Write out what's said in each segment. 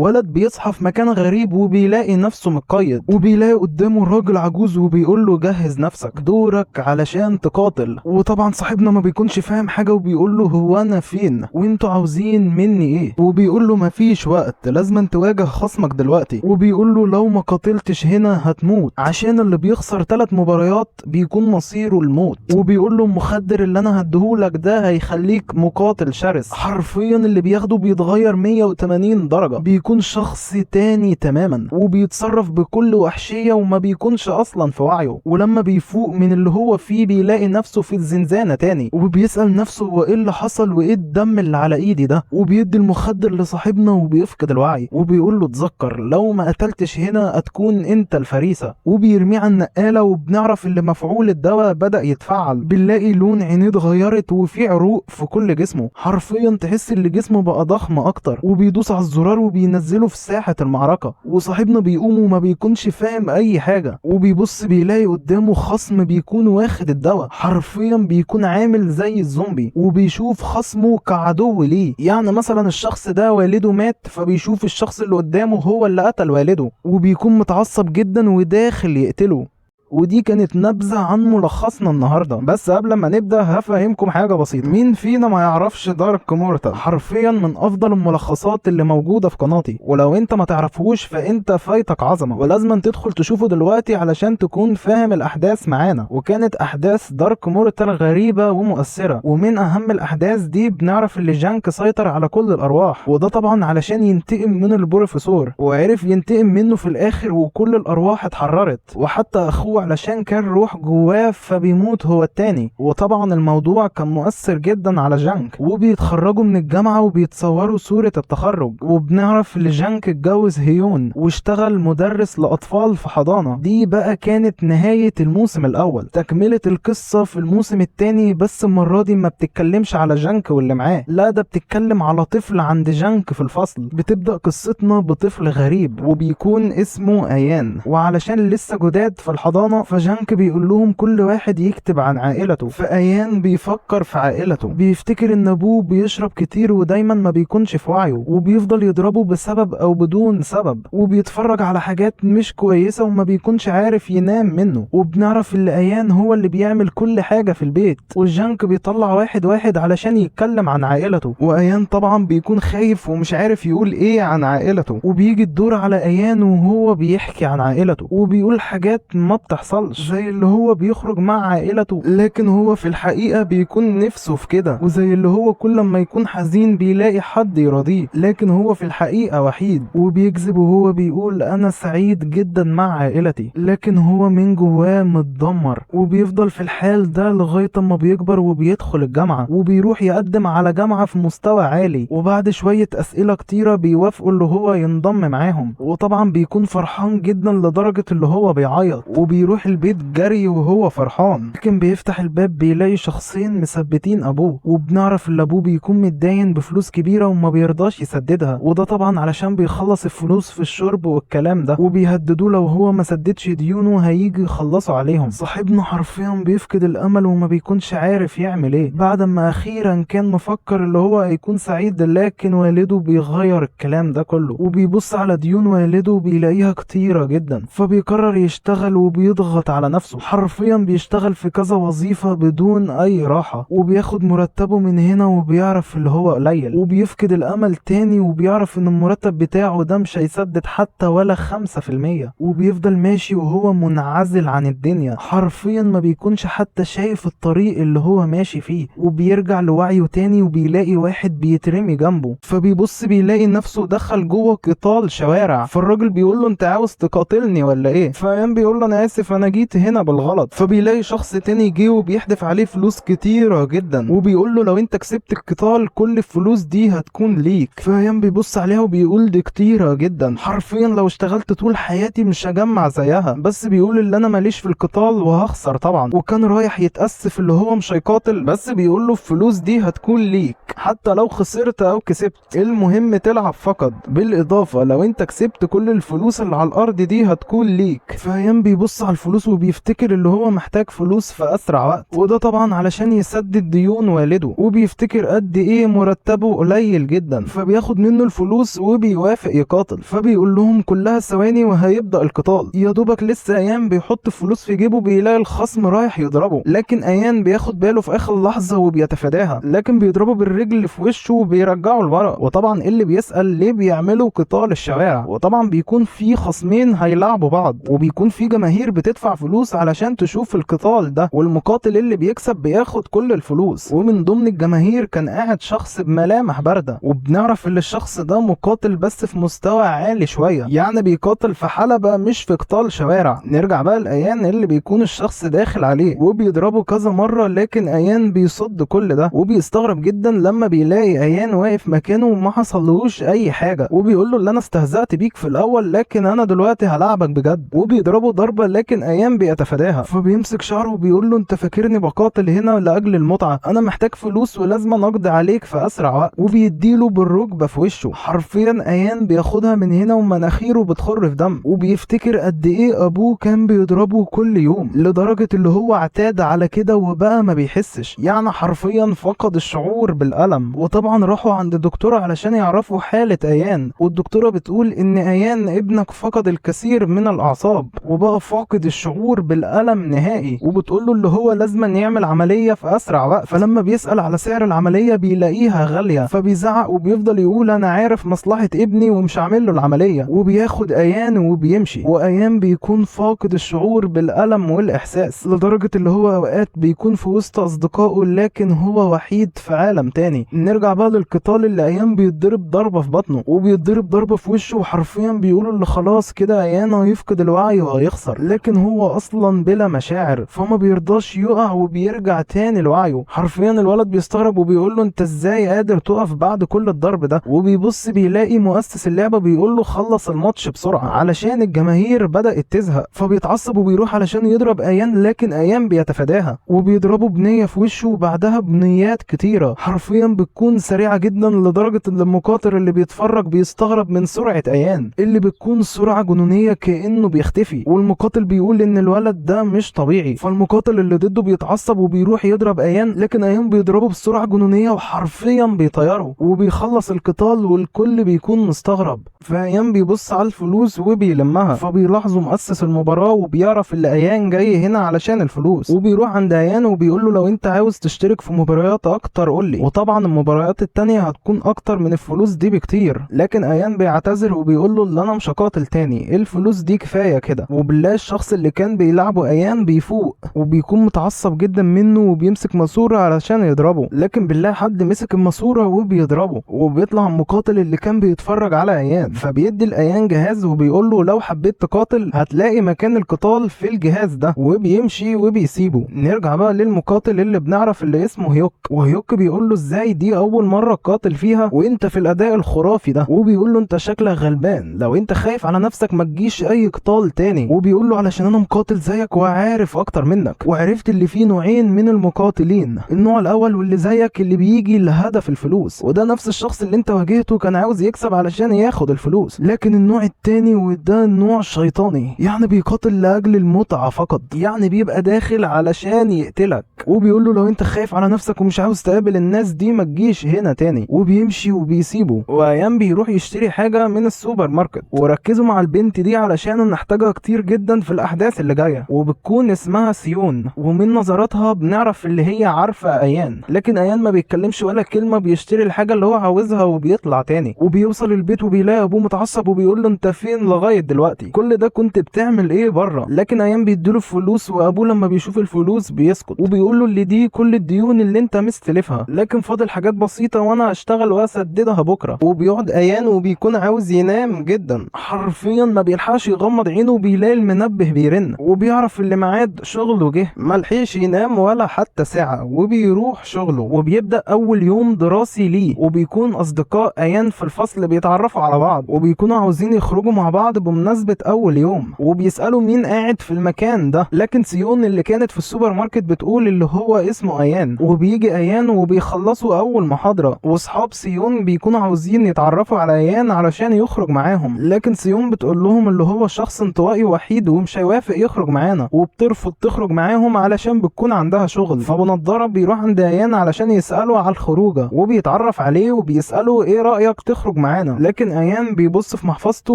ولد بيصحى في مكان غريب وبيلاقي نفسه متقيد، وبيلاقي قدامه راجل عجوز وبيقول له جهز نفسك، دورك علشان تقاتل. وطبعا صاحبنا ما بيكونش فاهم حاجة وبيقول له هو انا فين وانتوا عاوزين مني ايه؟ وبيقول له مفيش وقت، لازم تواجه خصمك دلوقتي. وبيقول له لو ما قاتلتش هنا هتموت، عشان اللي بيخسر 3 مباريات بيكون مصيره الموت. وبيقول له المخدر اللي انا هديهولك ده هيخليك مقاتل شرس. حرفيا اللي بياخده بيتغير 180 درجة، بيكون شخص تاني تماما، وبيتصرف بكل وحشية وما بيكونش اصلا في وعيه. ولما بيفوق من اللي هو فيه بيلاقي نفسه في الزنزانة تاني، وبيسأل نفسه هو ايه اللي حصل وايه الدم اللي على ايدي ده. وبيدي المخدر لصاحبنا وبيفقد الوعي، وبيقول له اتذكر لو ما قتلتش هنا هتكون انت الفريسة. وبيرميه على النقالة، وبنعرف اللي مفعول الدواء بدأ يتفعل. بنلاقي لون عينيه اتغيرت وفي عروق في كل جسمه، حرفيا تحس ان جسمه بقى ضخم اكتر. وبيدوس على الزرار وبينزله في ساحة المعركة. وصاحبنا بيقوم وما بيكونش فاهم اي حاجة، وبيبص بيلاقي قدامه خصم بيكون واخد الدواء، حرفيا بيكون عامل زي الزومبي، وبيشوف خصمه كعدو ليه. يعني مثلا الشخص ده والده مات، فبيشوف الشخص اللي قدامه هو اللي قتل والده، وبيكون متعصب جدا وداخل يقتله. ودي كانت نبذة عن ملخصنا النهاردة. بس قبل ما نبدأ هفهمكم حاجة بسيطة. مين فينا ما يعرفش Dark Mortal؟ حرفيا من افضل الملخصات اللي موجودة في قناتي، ولو انت ما تعرفهوش فانت فايتك عظمة، ولازم تدخل تشوفه دلوقتي علشان تكون فاهم الاحداث معانا. وكانت احداث Dark Mortal غريبة ومؤثرة، ومن اهم الاحداث دي بنعرف اللي جانك سيطر على كل الارواح، وده طبعا علشان ينتقم من البروفيسور، وعرف ينتقم منه في الاخر، وكل الارواح اتحررت، وحتى اخوه علشان كان روح جواه فبيموت هو التاني. وطبعا الموضوع كان مؤثر جدا على جانك. وبيتخرجوا من الجامعة وبيتصوروا صورة التخرج، وبنعرف ان جانك اتجوز هيون واشتغل مدرس لأطفال في حضانة. دي بقى كانت نهاية الموسم الأول. تكملة القصة في الموسم التاني، بس المرة دي ما بتتكلمش على جانك واللي معاه، لا ده بتتكلم على طفل عند جانك في الفصل. بتبدأ قصتنا بطفل غريب وبيكون اسمه ايان، وعلشان لسه جداد في الحضانة فجانك بيقول لهم كل واحد يكتب عن عائلته. فايان بيفكر في عائلته، بيفتكر ان ابوه بيشرب كتير ودايما ما بيكونش في وعيه، وبيفضل يضربه بسبب او بدون سبب، وبيتفرج على حاجات مش كويسة وما بيكونش عارف ينام منه. وبنعرف ان ايان هو اللي بيعمل كل حاجة في البيت، والجانك بيطلع واحد واحد علشان يتكلم عن عائلته، وايان طبعا بيكون خايف ومش عارف يقول ايه عن عائلته. وبيجي الدور على ايان وهو بيحكي عن عائلته، وبيقول حاجات ما بتحصلش، زي اللي هو بيخرج مع عائلته لكن هو في الحقيقة بيكون نفسه في كده، وزي اللي هو كل ما يكون حزين بيلاقي حد يراضيه لكن هو في الحقيقة وحيد، وبيكذب وهو بيقول انا سعيد جدا مع عائلتي لكن هو من جواه متدمر. وبيفضل في الحال ده لغاية ما بيكبر وبيدخل الجامعة، وبيروح يقدم على جامعة في مستوى عالي، وبعد شوية اسئلة كتيرة بيوافقوا اللي هو ينضم معاهم. وطبعا بيكون فرحان جدا لدرجة اللي هو بيعيط، وبيروح البيت جري وهو فرحان، لكن بيفتح الباب بيلاقي شخصين مثبتين ابوه. وبنعرف ان ابوه بيكون متداين بفلوس كبيرة وما بيرضاش يسددها، وده طبعا علشان بيخلص الفلوس في الشرب والكلام ده، وبيهددوه لو هو ما سددش ديونه هيجي يخلصوا عليهم. صاحبنا حرفيا بيفقد الامل وما بيكونش عارف يعمل ايه، بعد ما اخيرا كان مفكر اللي هو هيكون سعيد، لكن والده بيغير الكلام ده كله، وبيبص على ديون والده بيلاقيها كتيرة جدا، فبيقرر يشتغل وبيضغط على نفسه. حرفيا بيشتغل في كذا وظيفة بدون اي راحة، وبياخد مرتبه من هنا وبيعرف اللي هو قليل، وبيفقد الامل تاني وبيعرف ان المرتب بتاعه ده مش هيسدد حتى ولا 5%، وبيفضل ماشي وهو منعزل عن الدنيا، حرفيا ما بيكونش حتى شايف الطريق اللي هو ماشي فيه. وبيرجع لوعيه تاني وبيلاقي واحد بيترمي جنبه، فبيبص بيلاقي نفسه دخل جوه قتال شوارع. فالراجل بيقول له انت عاوز تقاتلني ولا ايه؟ فقام بيقول له انا اسف انا جيت هنا بالغلط. فبيلاقي شخص تاني جه وبيحدف عليه فلوس كتيرة جدا، وبيقول له لو انت كسبت القتال كل الفلوس دي هتكون ليك. فقام بيبص عليها وبيقول دي كتيرة جدا، حرفيا لو اشتغلت طول حياتي مش هجمع زيها، بس بيقول اللي انا ماليش في القتال وهخسر طبعا. وكان رايح يتأسف اللي هو مش هيقاتل، بس بيقول له الفلوس دي هتكون ليك حتى لو خسرت او كسبت، المهم تلعب فقط، بالاضافة لو انت كسبت كل الفلوس اللي على الارض دي هتكون ليك. فايام بيبص على على الفلوس وبيفتكر اللي هو محتاج فلوس في اسرع وقت، وده طبعا علشان يسدد ديون والده، وبيفتكر قد ايه مرتبه قليل جدا، فبياخد منه الفلوس وبيوافق يقاتل. فبيقول لهم كلها ثواني وهيبدأ القتال. يا دوبك لسه ايان بيحط فلوس في جيبه بيلاقي الخصم رايح يضربه، لكن ايان بياخد باله في اخر لحظة وبيتفاداها، لكن بيضربه بالرجل في وشه وبيرجعه لورا. وطبعا اللي بيسأل ليه بيعملوا قتال الشوارع، وطبعا بيكون في خصمين هيلعبوا بعض، وبيكون في جماهير بتدفع فلوس علشان تشوف القتال ده، والمقاتل اللي بيكسب بياخد كل الفلوس. ومن ضمن الجماهير كان قاعد شخص بملامح باردة، وبنعرف ان الشخص ده مقاتل بس في مستوى عالي شوية، يعني بيقاتل في حلبة مش في قتال شوارع. نرجع بقى لأيان اللي بيكون الشخص داخل عليه وبيضربه كذا مرة، لكن أيان بيصد كل ده، وبيستغرب جدا لما بيلاقي أيان واقف مكانه وما حصلهوش أي حاجة، وبيقول له اللي أنا استهزأت بيك في الأول لكن أنا دلوقتي هلعبك بجد، وبيضربه ضربة لكن أيان بيتفاداها. فبيمسك شعره وبيقول له أنت فاكرني بقاتل هنا لأجل المتعة، أنا محتاج فلوس ولازم أقضي عليك في أسرع وقت، وبيديله بالركبة في وشه. حرفيا أيان بياخدها من هنا ومناخيره بتخر في دم، وبيفتكر قد ايه ابوه كان بيضربه كل يوم لدرجة اللي هو اعتاد على كده وبقى ما بيحسش، يعني حرفيا فقد الشعور بالألم. وطبعا راحوا عند الدكتورة علشان يعرفوا حالة ايان، والدكتورة بتقول ان ايان ابنك فقد الكثير من الاعصاب وبقى فاقد الشعور بالألم نهائي، وبتقول له اللي هو لازم يعمل عملية في اسرع وقت. فلما بيسأل على سعر العملية بيلاقيها غالية، فبيزعق وبيفضل يقول انا عارف مصلحة ابني ومش هعمل له العملية، وبياخد ايان وبيمشي. وايان بيكون فاقد الشعور بالألم والإحساس لدرجة اللي هو اوقات بيكون في وسط اصدقائه لكن هو وحيد في عالم تاني. نرجع بقى للقتال اللي ايان بيتضرب ضربة في بطنه وبيتضرب ضربة في وشه، وحرفيا بيقولوا اللي خلاص كده ايان هيفقد الوعي وهيخسر، لكن هو اصلا بلا مشاعر فما بيرضاش يقع وبيرجع تاني لوعيه. حرفيا الولد بيستغرب وبيقول له انت ازاي قادر تقف بعد كل الضرب ده، وبيبص بيلاقي مؤسس اللعبة بيقول له خلص الماتش بسرعة علشان الجماهير بدأت تزهق. فبيتعصب وبيروح علشان يضرب ايان، لكن ايان بيتفاداها وبيضربه بنية في وشه، وبعدها بنيات كتيرة حرفيا بتكون سريعة جدا لدرجة ان المقاتل اللي بيتفرج بيستغرب من سرعة ايان اللي بتكون سرعة جنونية كأنه بيختفي، والمقاتل بيقول ان الولد ده مش طبيعي. فالمقاتل اللي ضده بيتعصب وبيروح يضرب ايان، لكن ايان بيضربه بسرعة جنونية وحرفيا بيطيره وبيخلص القتال، والكل بيكون مستغرب. فايان بيبص على الفلوس وبيلمها، فبيلاحظوا مؤسس المباراة وبيعرف ان ايان جاي هنا علشان الفلوس، وبيروح عند ايان وبيقول له لو انت عاوز تشترك في مباريات اكتر قول لي، وطبعا المباريات التانية هتكون اكتر من الفلوس دي بكتير. لكن ايان بيعتذر وبيقول له اللي انا مش هقاتل تاني، الفلوس دي كفاية كده. وبالله الشخص اللي كان بيلعبه ايان بيفوق وبيكون متعصب جدا منه وبيمسك ماسورة علشان يضربه، لكن بالله حد مسك الماسورة وبيضربه، وبيطلع المقاتل اللي كان بيتفرج على ايان، فبيدي الايان جهاز وبيقول له لو حبيت تقاتل هتلاقي مكان القتال في الجهاز ده، وبيمشي وبيسيبه. نرجع بقى للمقاتل اللي بنعرف اللي اسمه هيوك، وهيوك بيقول له ازاي دي اول مرة تقاتل فيها وانت في الاداء الخرافي ده، وبيقول له انت شكلك غلبان، لو انت خايف على نفسك ما تجيش اي قتال تاني، وبيقول له علشان انا مقاتل زيك وعارف اكتر منك، وعرفت اللي فيه نوعين من المقاتلين، النوع الاول واللي زيك اللي بيجي لهدف الفلوس، وده نفس الشخص اللي انت واجهته كان عاوز يكسب علشان ياخد الفلوس، لكن النوع التاني وده النوع الشيطاني، يعني بيقاتل لاجل المتعة فقط، يعني بيبقى داخل علشان يقتلك، وبيقول له لو انت خايف على نفسك ومش عاوز تقابل الناس دي ما تجيش هنا تاني، وبيمشي وبيسيبه. وايام بيروح يشتري حاجة من السوبر ماركت، وركزوا مع البنت دي علشان نحتاجها كتير جدا في الاحداث اللي جاية، وبتكون اسمها سيون، ومن نظراتها بنعرف اللي هي عارفة ايان، لكن ايان ما بيتكلمش ولا كلمة، بيشتري الحاجة اللي هو عاوزها وبيطلع تاني. وبيوصل البيت وبيلاقي ابوه متعصب وبيقول له انت فين لغاية دلوقتي، كل ده كنت بتعمل ايه بره؟ لكن ايان بيديله فلوس، وابوه لما بيشوف الفلوس بيسكت وبيقول له اللي دي كل الديون اللي انت مستلفها، لكن فاضل حاجات بسيطة وانا هشتغل واسددها بكرة. وبيقعد ايان وبيكون عاوز ينام جدا، حرفيا ما بيلحقش يغمض عينه وبيلاقي المنبه بيرن، وبيعرف اللي ميعاد شغله جه، ملحقش ينام ولا حتى ساعة، وبيروح شغله وبيبدأ اول يوم دراسي ليه. وبيكون اصدقاء ايان في الفصل بيتعرفوا على بعض وبيكونوا عاوزين يخرجوا مع بعض بمناسبة اول يوم، وبيسألوا مين قاعد في المكان ده، لكن سيون اللي كانت في السوبر ماركت بتقول اللي هو اسمه ايان. وبيجي ايان وبيخلصوا اول محاضرة، واصحاب سيون بيكونوا عاوزين يتعرفوا على ايان علشان يخرج معاهم، لكن سيون بتقول لهم اللي هو شخص انطوائي وحيد ومش هيوافق يخرج معانا، وبترفض تخرج معاهم علشان بتكون عندها شغل. فابو نضاره بيروح عند ايان علشان يساله على الخروجه، وبيتعرف عليه وبيساله ايه رايك تخرج معانا، لكن ايان بيبص في محفظته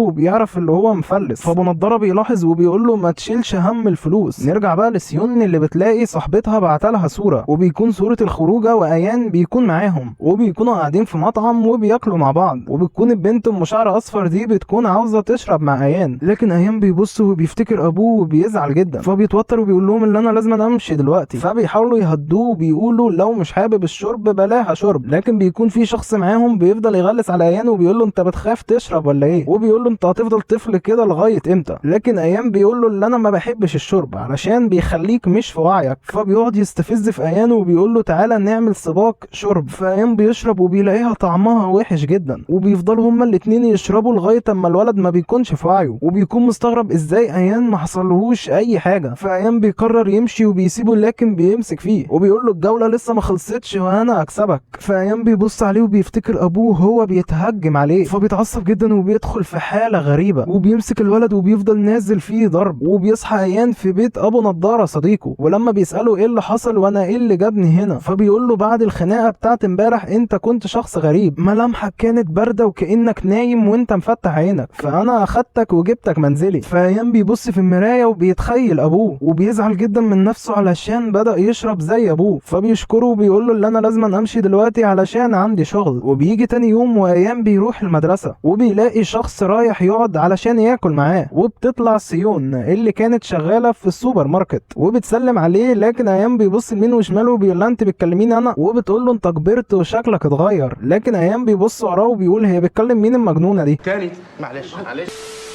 وبيعرف اللي هو مفلس. فابو نضاره بيلاحظ وبيقول له ما تشيلش هم الفلوس. نرجع بقى لسيون اللي بتلاقي صاحبتها بعتلها صوره، وبيكون صوره الخروجه وايان بيكون معاهم، وبيكونوا قاعدين في مطعم وبياكلوا مع بعض، وبتكون البنت ام شعر اصفر دي بتكون عاوزه تشرب مع ايان، لكن ايان بيبص وبيفتكر ابوه وبيزعل جدا، فبيتوتر وبيقول لهم ان انا لازم امشي دلوقتي. فبيحاولوا يهدوه وبيقولوا لو مش حابب الشرب بلاها شرب، لكن بيكون في شخص معاهم بيفضل يغلس على ايان وبيقول له انت بتخاف تشرب ولا ايه، وبيقول له انت هتفضل طفل كده لغاية امتى، لكن ايان بيقول له ان انا ما بحبش الشرب علشان بيخليك مش في وعيك. فبيقعد يستفز في ايان وبيقول له تعالى نعمل سباق شرب، فايان بيشرب وبيلاقيها طعمها وحش جدا، وبيفضلوا هما الاتنين يشربوا لغاية اما الولد ما بيكونش في وعيه، وبيكون مستغرب ازاي ايان ما حصلهوش اي حاجة. فايان بيقرر يمشي وبيسيبه، لكن بيمسك فيه وبيقول له الجولة لسه ما خلصتش وانا اكسبك. فايان بيبص عليه وبيفتكر ابوه هو بيتهجم عليه، فبيتعصب جدا وبيدخل في حاله غريبة، وبيمسك الولد وبيفضل نازل فيه ضرب. وبيصحى ايان في بيت ابو نضاره صديقه، ولما بيساله ايه اللي حصل وانا ايه اللي جابني هنا، فبيقول له بعد الخناقة بتاعت امبارح انت كنت شخص غريب، ملامحك كانت باردة وكانك نايم وانت مفتح عينك، فانا اخدتك وجبتك منزلي. فايان بيبص في المراية وبيتخيل ابوه، وبيزعل جدا من نفسه علشان بدا يشرب زي ابوه، فبيشكره وبيقول له اللي انا لازم امشي دلوقتي علشان عندي شغل. وبيجي تاني يوم وايان بيروح المدرسة، وبيلاقي شخص رايح يقعد علشان ياكل معاه، وبتطلع سيون اللي كانت شغالة في السوبر ماركت، وبتسلم عليه، لكن ايان بيبص يمين وشماله وبيقول لها انت بتكلميني انا، وبتقول له انت كبرت وشكلك اتغير، لكن ايان بيبص وراه وبيقول هي بتكلم مين المجنونة دي تاني معلش معلش.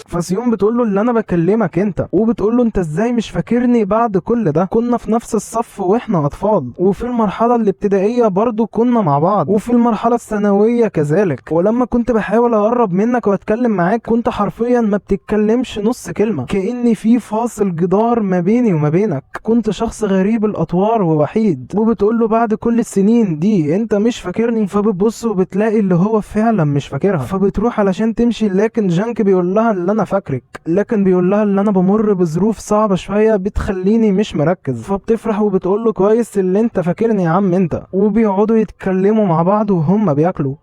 فسيون بتقول له اللي انا بكلمك انت، وبتقول له انت ازاي مش فاكرني بعد كل ده، كنا في نفس الصف واحنا اطفال، وفي المرحلة الابتدائية برضو كنا مع بعض، وفي المرحلة الثانوية كذلك، ولما كنت بحاول اقرب منك واتكلم معاك كنت حرفيا ما بتتكلمش نص كلمة، كأن في فاصل جدار ما بيني وما بينك، كنت شخص غريب الاطوار ووحيد. وبتقول له بعد كل السنين دي انت مش فاكرني، فبتبص وبتلاقي اللي هو فعلا مش فاكرها، فبتروح علشان تمشي، لكن جانك بيقول لها اللي انا فاكرك، لكن بيقول لها اللي انا بمر بظروف صعبة شوية بتخليني مش مركز، فبتفرح وبتقول له كويس اللي انت فاكرني يا عم انت، وبيقعدوا يتكلموا مع بعض وهم بياكلوا،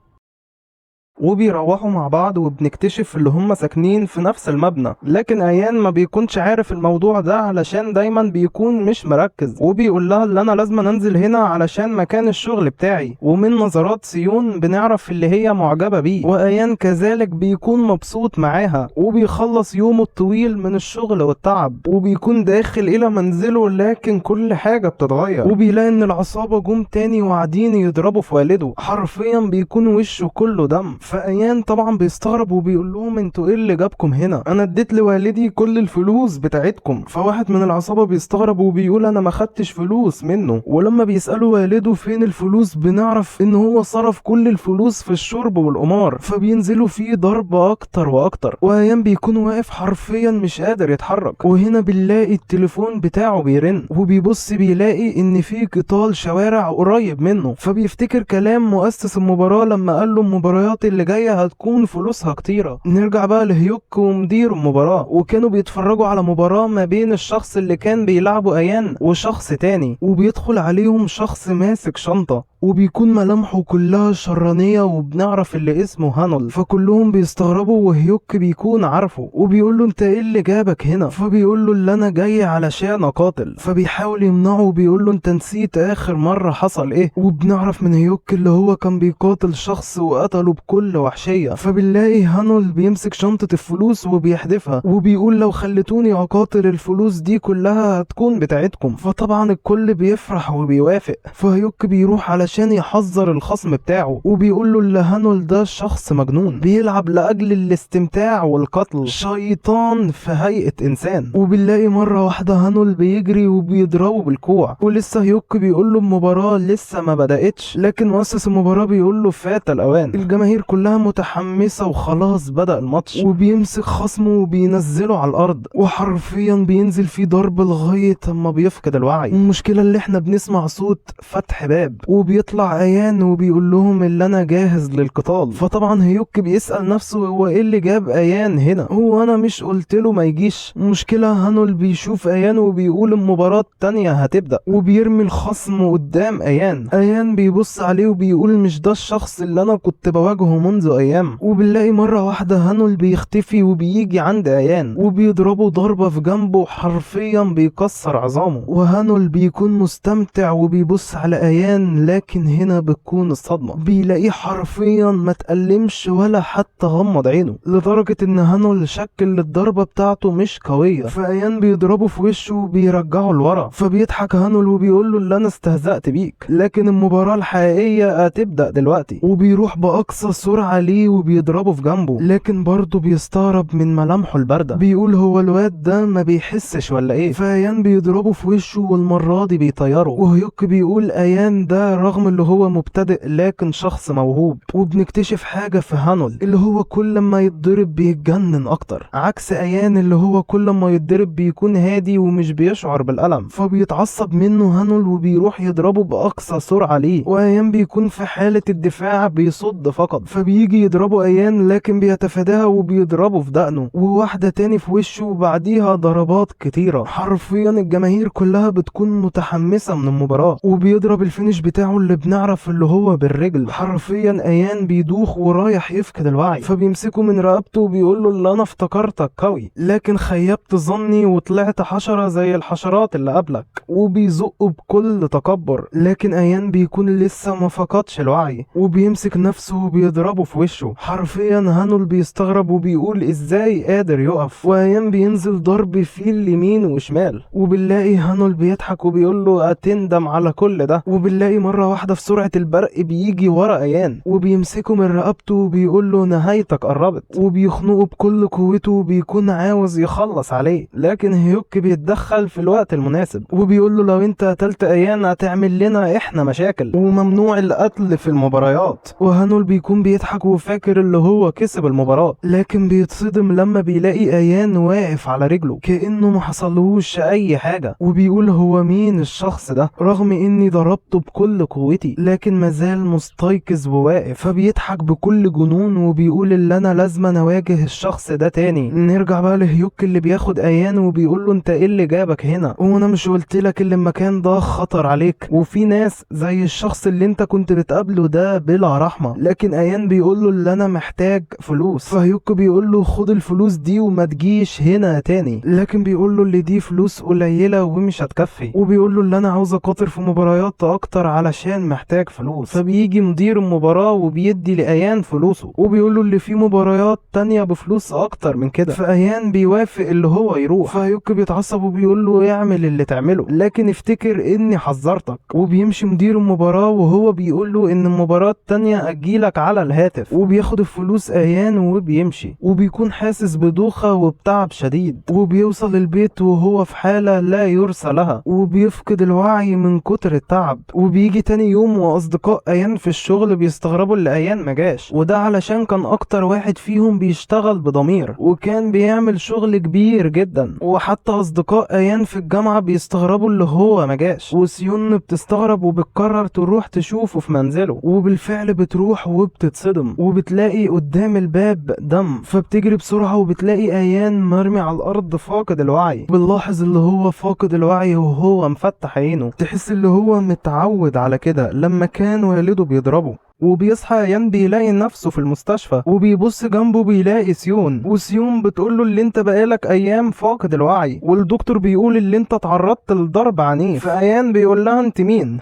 وبيروحوا مع بعض، وبنكتشف اللي هم ساكنين في نفس المبنى، لكن ايان ما بيكونش عارف الموضوع ده علشان دايما بيكون مش مركز، وبيقول لها اللي انا لازم انزل هنا علشان مكان الشغل بتاعي. ومن نظرات سيون بنعرف اللي هي معجبة بيه، وايان كذلك بيكون مبسوط معاها، وبيخلص يومه الطويل من الشغل والتعب، وبيكون داخل الى منزله، لكن كل حاجة بتتغير، وبيلاقي ان العصابة جم تاني وقاعدين يضربوا في والده، حرفيا بيكون وشه كله دم. فايان طبعا بيستغرب وبيقول لهم انتوا ايه اللي جابكم هنا، انا اديت لوالدي كل الفلوس بتاعتكم. فواحد من العصابة بيستغرب وبيقول انا ما خدتش فلوس منه، ولما بيسالوا والده فين الفلوس بنعرف ان هو صرف كل الفلوس في الشرب والقمار، فبينزلوا فيه ضرب اكتر واكتر، وايان بيكون واقف حرفيا مش قادر يتحرك. وهنا بنلاقي التليفون بتاعه بيرن، وبيبص بيلاقي ان في قتال شوارع قريب منه، فبيفتكر كلام مؤسس المباراة لما قال له المباريات اللي جاية هتكون فلوسها كتيرة. نرجع بقى لهيوك ومدير المباراة، وكانوا بيتفرجوا على مباراة ما بين الشخص اللي كان بيلعبه ايان وشخص تاني، وبيدخل عليهم شخص ماسك شنطه، وبيكون ملامحه كلها شرانيه، وبنعرف اللي اسمه هانول، فكلهم بيستغربوا، وهيوك بيكون عارفه وبيقول له انت ايه اللي جابك هنا، فبيقول له اللي انا جاي علشان اقاتل، فبيحاول يمنعه وبيقول له انت نسيت اخر مرة حصل ايه، وبنعرف من هيوك اللي هو كان بيقاتل شخص وقتله بكل وحشية. فبنلاقي هانول بيمسك شنطه الفلوس وبيحدفها وبيقول لو خليتوني اقاتل الفلوس دي كلها هتكون بتاعتكم، فطبعا الكل بيفرح وبيوافق. فهيوك بيروح علشان يحذر الخصم بتاعه وبيقول له اللي هانول ده شخص مجنون بيلعب لاجل الاستمتاع والقتل، شيطان في هيئة انسان. وبنلاقي مرة واحدة هانول بيجري وبيضربه بالكوع، ولسه هيوك بيقول له المباراة لسه ما بداتش، لكن مؤسس المباراة بيقول له فات الاوان. الجماهير كلها كلها متحمسة وخلاص بدأ الماتش. وبيمسك خصمه وبينزله على الارض، وحرفيا بينزل فيه ضرب لغاية اما بيفقد الوعي. المشكلة اللي احنا بنسمع صوت فتح باب، وبيطلع ايان وبيقول لهم اللي انا جاهز للقتال. فطبعا هيوك بيسأل نفسه هو ايه اللي جاب ايان هنا، هو انا مش قلت له ما يجيش؟ المشكلة هانول بيشوف ايان وبيقول المباراة التانية هتبدأ، وبيرمي الخصم قدام ايان. ايان بيبص عليه وبيقول مش ده الشخص اللي انا كنت بواجهه منذ ايام. وبنلاقي مرة واحدة هانول بيختفي وبيجي عند ايان وبيضربه ضربة في جنبه، حرفيا بيكسر عظامه. وهانول بيكون مستمتع وبيبص على ايان، لكن هنا بتكون الصدمة، بيلاقيه حرفيا ما تألمش ولا حتى غمض عينه، لدرجة ان هانول شك ان الضربة بتاعته مش قوية. فايان بيضربه في وشه وبيرجعه لورا، فبيضحك هانول وبيقول له اللي انا استهزأت بيك، لكن المباراة الحقيقية هتبدأ دلوقتي. وبيروح بأقصى سرعة ليه وبيضربه في جنبه، لكن برضه بيستغرب من ملامحه الباردة، بيقول هو الواد ده ما بيحسش ولا ايه؟ فايان بيضربه في وشه والمرة دي بيطيره. وهيوك بيقول ايان ده رغم اللي هو مبتدئ لكن شخص موهوب. وبنكتشف حاجة في هانول اللي هو كل ما يتضرب بيتجنن اكتر، عكس ايان اللي هو كل ما يتضرب بيكون هادي ومش بيشعر بالألم. فبيتعصب منه هانول وبيروح يضربه بأقصى سرعة ليه، وايان بيكون في حالة الدفاع بيصد فقط. فبيجي يضربه ايان لكن بيتفاداها وبيضربه في دقنه، وواحدة تاني في وشه، وبعديها ضربات كتيرة. حرفيا الجماهير كلها بتكون متحمسة من المباراة. وبيضرب ال finish بتاعه اللي بنعرف اللي هو بالرجل، حرفيا ايان بيدوخ ورايح يفقد الوعي. فبيمسكه من رقبته وبيقول له اللي انا افتكرتك قوي لكن خيبت ظني وطلعت حشرة زي الحشرات اللي قبلك، وبيزقه بكل تكبر. لكن ايان بيكون لسه ما فقدش الوعي وبيمسك نفسه وبيضربه في وشه. حرفيا هانول بيستغرب وبيقول ازاي قادر يقف، وايان بينزل ضرب فيه اليمين وشمال. وبنلاقي هانول بيضحك وبيقول له هتندم على كل ده. وبنلاقي مرة واحدة في سرعة البرق بيجي ورا ايان وبيمسكه من رقبته وبيقول له نهايتك قربت، وبيخنقه بكل قوته وبيكون عاوز يخلص عليه. لكن هيوك بيتدخل في الوقت المناسب وبيقول له لو انت قتلت ايان هتعمل لنا احنا مشاكل، وممنوع القتل في المباريات. وهانول بيكون بيضحك وفاكر اللي هو كسب المباراة، لكن بيتصدم لما بيلاقي ايان واقف على رجله كأنه ما حصلهوش اي حاجة، وبيقول هو مين الشخص ده رغم اني ضربته بكل قوتي لكن مازال مستيقظ وواقف. فبيضحك بكل جنون وبيقول اللي انا لازم اواجه الشخص ده تاني. نرجع بقى لهيوك اللي بياخد ايان وبيقول له انت ايه اللي جابك هنا، وانا مش قلت لك اللي المكان ده خطر عليك وفي ناس زي الشخص اللي انت كنت بتقابله ده بلا رحمة. لكن ايان بيقول له اللي انا محتاج فلوس، فهيوك بيقول له خد الفلوس دي وما تجيش هنا تاني، لكن بيقول له اللي دي فلوس قليلة ومش هتكفي، وبيقول له اللي انا عاوز اقاطر في مباريات اكتر علشان محتاج فلوس. فبيجي مدير المباراة وبيدي لأيان فلوسه وبيقول له اللي في مباريات تانية بفلوس اكتر من كده، فأيان بيوافق اللي هو يروح. فهيوك بيتعصب وبيقول له اعمل اللي تعمله لكن افتكر اني حذرتك. وبيمشي مدير المباراة وهو بيقول له ان المباراة التانية اجيلك على الهاتف، وبياخد الفلوس ايان وبيمشي، وبيكون حاسس بدوخة وبتعب شديد، وبيوصل البيت وهو في حالة لا يرثى لها، وبيفقد الوعي من كتر التعب. وبيجي تاني يوم واصدقاء ايان في الشغل بيستغربوا اللي ايان ما جاش، وده علشان كان اكتر واحد فيهم بيشتغل بضمير وكان بيعمل شغل كبير جدا. وحتى اصدقاء ايان في الجامعة بيستغربوا اللي هو ما جاش، وسيون بتستغرب وبتقرر تروح تشوفه في منزله، وبالفعل بتروح وبتتصدم وبتلاقي قدام الباب دم، فبتجري بسرعة وبتلاقي ايان مرمي على الارض فاقد الوعي. بنلاحظ اللي هو فاقد الوعي وهو مفتح عينه، تحس اللي هو متعود على كده لما كان والده بيضربه. وبيصحى ايان بيلاقي نفسه في المستشفى، وبيبص جنبه بيلاقي سيون، وسيون بتقول له اللي انت بقالك ايام فاقد الوعي، والدكتور بيقول اللي انت اتعرضت لضرب عنيف. فايان بيقول لها انت مين؟